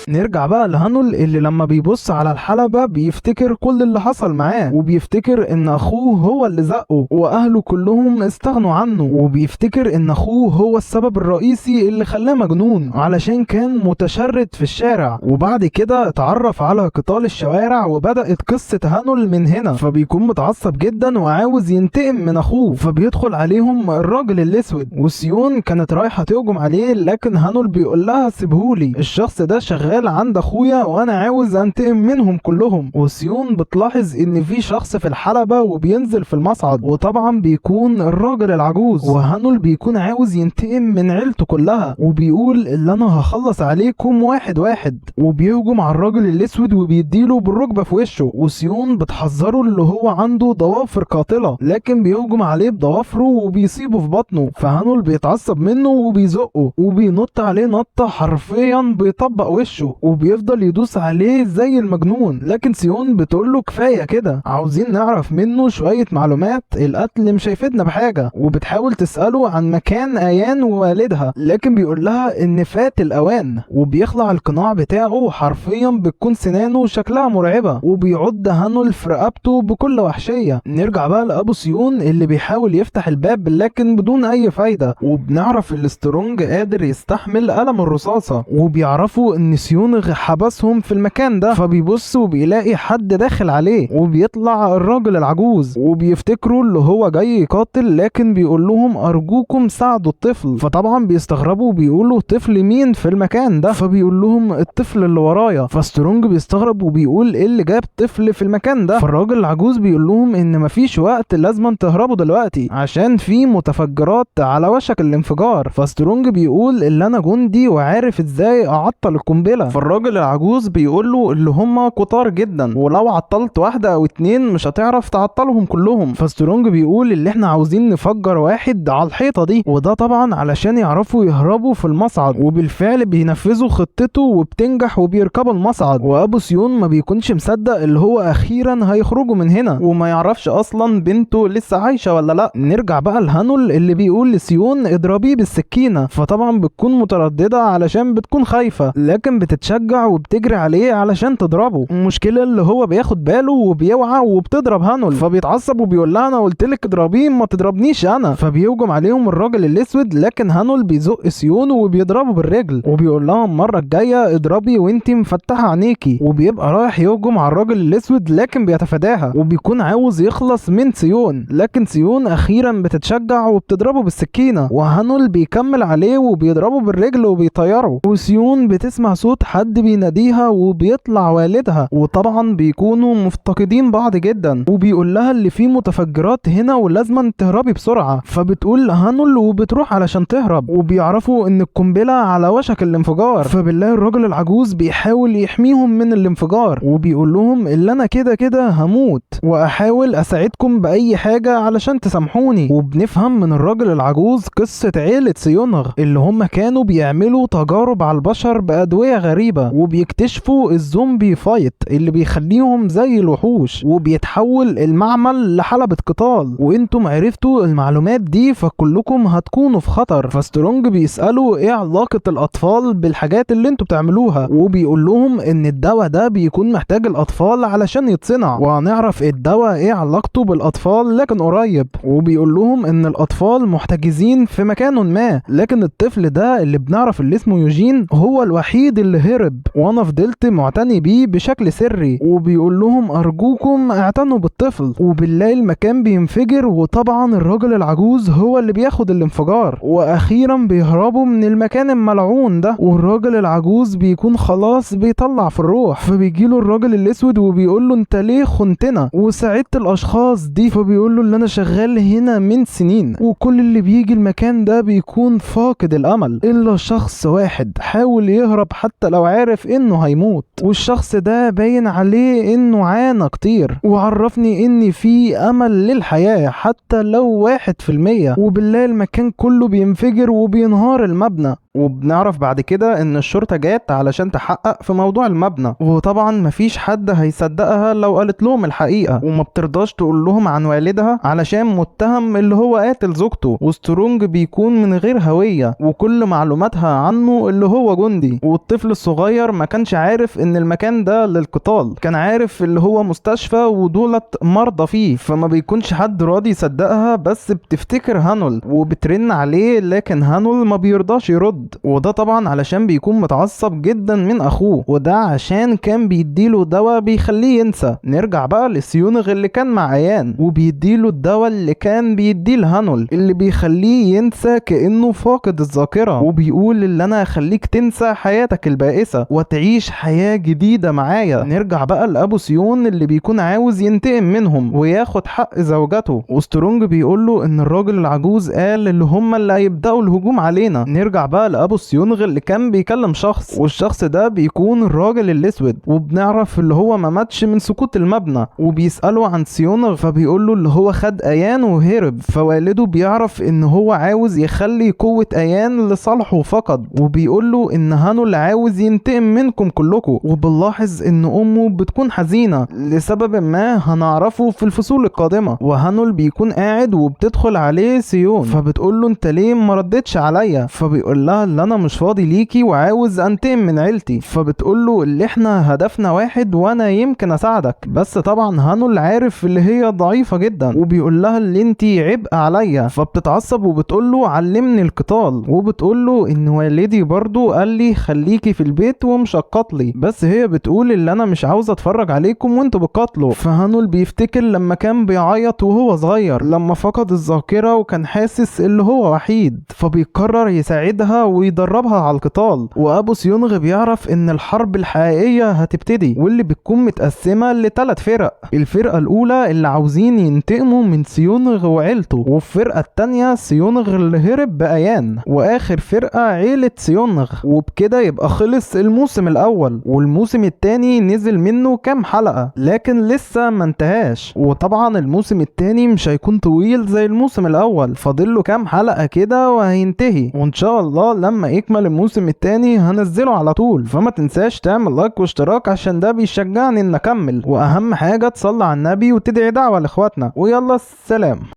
نرجع بقى لهانول اللي لما بيبص على الحلبة بيفتكر كل اللي حصل معاه، وبيفتكر ان اخوه هو اللي زقه واهله كلهم استغنوا عنه، وبيفتكر ان اخوه هو السبب الرئيسي اللي خلاه مجنون علشان كان متشرد في الشارع. وبعد كده اتعرف على قتال الشوارع وبدأت قصة هانول من هنا، فبيكون متعصب جدا وعاوز ينتقم من اخوه، فبيدخل عليهم الراجل الاسود، وسيون كانت رايحة تهجم عليه، لكن هانول بيقول لها سيبهولي، الشخص ده شغال عند اخويا وانا عاوز انتقم منهم كلهم. وسيون بتلاحظ ان في شخص في الحلبة وبينزل في المصعد، وطبعا بيكون الراجل العجوز، وهانول بيكون عاوز ينتقم من عيلته كلها، وبيقول اللي انا هخلص عليكم واحد واحد، وبيهجم على الراجل الاسود وبيديله بالركبة في وشه، وسيون بتحذره اللي هو عنده ضوافر قاتلة، لكن بيهجم عليه بضوافره وبيصيبه في بطنه، فهانول بيتعصب منه وبيزقه وبينط عليه نطة حرفيا بيطبق وشه، وبيفضل يدوس عليه زي المجنون، لكن سيون بتقول له كفايه كده، عاوزين نعرف منه شويه معلومات، القتل مش هيفيدنا بحاجه، وبتحاول تساله عن مكان ايان ووالدها، لكن بيقول لها ان فات الاوان، وبيخلع القناع بتاعه حرفيا بتكون سنانه شكلها مرعبه، وبيعض هانول في رقبته بكل وحشيه. نرجع بقى لابو سيون اللي بيحاول يفتح الباب لكن بدون اي فايده، وبنعرف ان سترونج قادر يستحمل الم الرصاصه، وبيعرفوا ان سيون سيونغ حبسهم في المكان ده. فبيبص وبيلاقي حد داخل عليه، وبيطلع الراجل العجوز، وبيفتكروا اللي هو جاي يقاتل، لكن بيقول لهم ارجوكم ساعدوا الطفل. فطبعا بيستغربوا وبيقولوا طفل مين في المكان ده؟ فبيقول لهم الطفل اللي ورايا. فسترونج بيستغرب وبيقول ايه اللي جاب طفل في المكان ده؟ فالراجل العجوز بيقول لهم ان مفيش وقت، لازم تهربوا دلوقتي عشان في متفجرات على وشك الانفجار. فسترونج بيقول اللي انا جندي وعارف ازاي اعطل القنبلة. فالراجل العجوز بيقول له اللي هم كتار جدا، ولو عطلت واحدة او اتنين مش هتعرف تعطلهم كلهم. فسترونج بيقول اللي احنا عاوزين نفجر واحد على الحيطة دي، وده طبعا علشان يعرفوا يهربوا في المصعد. وبالفعل بينفذوا خطته وبتنجح وبيركبوا المصعد. وابو سيون ما بيكونش مصدق اللي هو اخيرا هيخرجوا من هنا، وما يعرفش اصلا بنته لسه عايشه ولا لا. نرجع بقى لهانول اللي بيقول لسيون اضربيه بالسكينة. فطبعا بتكون مترددة علشان بتكون خايفة، لكن بتتشجع وبتجري عليه علشان تضربه. المشكلة اللي هو بياخد باله وبيوعى وبتضرب هانول، فبيتعصب وبيقول لها انا قلت لك اضربيه ما تضربنيش انا. فبيهجم عليهم الراجل الاسود، لكن هانول بيزق سيون وبيضربه بالرجل وبيقول لها المرة الجاية اضربي وانتي مفتحة عينيكي. وبيبقى رايح يهجم على الراجل الاسود، لكن بيتفاداها وبيكون عاوز يخلص من سيون، لكن سيون اخيرا بتتشجع وبتضربه بالسكينة، وهانول بيكمل عليه وبيضربه بالرجل وبيطيره. وسيون بتسمع صوت حد بيناديها وبيطلع والدها، وطبعا بيكونوا مفتقدين بعض جدا، وبيقول لها اللي فيه متفجرات هنا ولازم تهربي بسرعة. فبتقول هانول وبتروح علشان تهرب، وبيعرفوا ان القنبلة على وشك الانفجار. فبالله الراجل العجوز بيحاول يحميهم من الانفجار وبيقول لهم اللي انا كده كده هموت واحاول اساعدكم باي حاجة علشان تسامحوني. وبنفهم من الراجل العجوز قصة عيله سيونغ اللي هم كانوا بيعملوا تجارب على البشر بادويه غريبة، وبيكتشفوا ال zombie fight اللي بيخليهم زي الوحوش، وبيتحول المعمل لحلبة قتال. وانتم عرفتوا المعلومات دي فكلكم هتكونوا في خطر. فسترونج بيسألوا ايه علاقة الاطفال بالحاجات اللي انتوا بتعملوها، وبيقول لهم ان الدواء ده بيكون محتاج الاطفال علشان يتصنع، وهنعرف الدواء ايه علاقته بالاطفال لكن قريب. وبيقول لهم ان الاطفال محتجزين في مكان ما، لكن الطفل ده اللي بنعرف اللي اسمه يوجين هو الوحيد اللي هرب، وانا فضلت معتني بيه بشكل سري. وبيقول لهم ارجوكم اعتنوا بالطفل. وبالله المكان بينفجر، وطبعا الراجل العجوز هو اللي بياخد الانفجار. واخيرا بيهربوا من المكان الملعون ده، والراجل العجوز بيكون خلاص بيطلع في الروح. فبيجيله الراجل الاسود وبيقول له انت ليه خنتنا وساعدت الاشخاص دي؟ فبيقول له اللي انا شغال هنا من سنين، وكل اللي بيجي المكان ده بيكون فاقد الامل الا شخص واحد حاول يهرب حتى لو عارف انه هيموت، والشخص ده باين عليه انه عانى كتير وعرفني ان في امل للحياة حتى لو 1%. وبالله المكان كله بينفجر وبينهار المبنى. وبنعرف بعد كده ان الشرطة جات علشان تحقق في موضوع المبنى، وطبعا مفيش حد هيصدقها لو قالت لهم الحقيقة، وما بترضاش تقول لهم عن والدها علشان متهم اللي هو قاتل زوجته. وسترونج بيكون من غير هوية وكل معلوماتها عنه اللي هو جندي، والطفل الصغير ما كانش عارف ان المكان ده للقتال، كان عارف اللي هو مستشفى ودولت مرضى فيه. فما بيكونش حد راضي يصدقها، بس بتفتكر هانول وبترن عليه، لكن هانول ما بيرضاش يرد، وده طبعا علشان بيكون متعصب جدا من اخوه، وده عشان كان بيديله دواء بيخليه ينسى. نرجع بقى لسيونغ اللي كان مع ايان، وبيديله الدواء اللي كان بيديه لهانول اللي بيخليه ينسى كانه فاقد الذاكرة، وبيقول اللي انا هخليك تنسى حياتك البائسة وتعيش حياة جديدة معايا. نرجع بقى لابو سيون اللي بيكون عاوز ينتقم منهم وياخد حق زوجته، وسترونج بيقول له ان الراجل العجوز قال اللي هم اللي هيبداوا الهجوم علينا. نرجع بقى لابو سيونغ اللي كان بيكلم شخص، والشخص ده بيكون الراجل الاسود، وبنعرف اللي هو ما ماتش من سقوط المبنى. وبيساله عن سيونغ فبيقول له اللي هو خد ايان وهرب. فوالده بيعرف ان هو عاوز يخلي قوة ايان لصالحه فقط، وبيقول له ان هانو اللي عاوز ينتقم منكم كلكم. وبنلاحظ ان امه بتكون حزينة لسبب ما هنعرفه في الفصول القادمة. وهانول بيكون قاعد وبتدخل عليه سيون، فبتقول له انت ليه ما ردتش عليا؟ فبيقول لها اللي انا مش فاضي ليكي وعاوز انتقم من عيلتي. فبتقول له اللي احنا هدفنا واحد وانا يمكن اساعدك، بس طبعا هانول عارف اللي هي ضعيفة جدا، وبيقول لها اللي انتي عبء عليا. فبتتعصب وبتقول له علمني القتال، وبتقول له ان والدي برضو قال لي خليكي في البيت ومشقط لي، بس هي بتقول اللي انا مش عاوزه اتفرج عليكم وانتوا بتقاتلوا. فهانول بيفتكر لما كان بيعيط وهو صغير لما فقد الذاكرة وكان حاسس اللي هو وحيد، فبيقرر يساعدها ويدربها على القتال. وابو سيونغ بيعرف ان الحرب الحقيقية هتبتدي، واللي بتكون متقسمه لثلاث فرق. الفرقة الاولى اللي عاوزين ينتقموا من سيونغ وعيلته، والفرقة التانية سيونغ اللي هرب بأيان، واخر فرقه عيله سيونغ. وبكده يبقى خلص الموسم الاول، والموسم التاني نزل منه كام حلقة لكن لسه ما انتهاش. وطبعا الموسم التاني مش هيكون طويل زي الموسم الاول، فاضل له كام حلقة كده وهينتهي، وان شاء الله لما يكمل الموسم التاني هنزله على طول. فما تنساش تعمل لايك واشتراك عشان ده بيشجعني ان اكمل، واهم حاجة تصلي على النبي وتدعي دعوة لاخواتنا. ويلا سلام.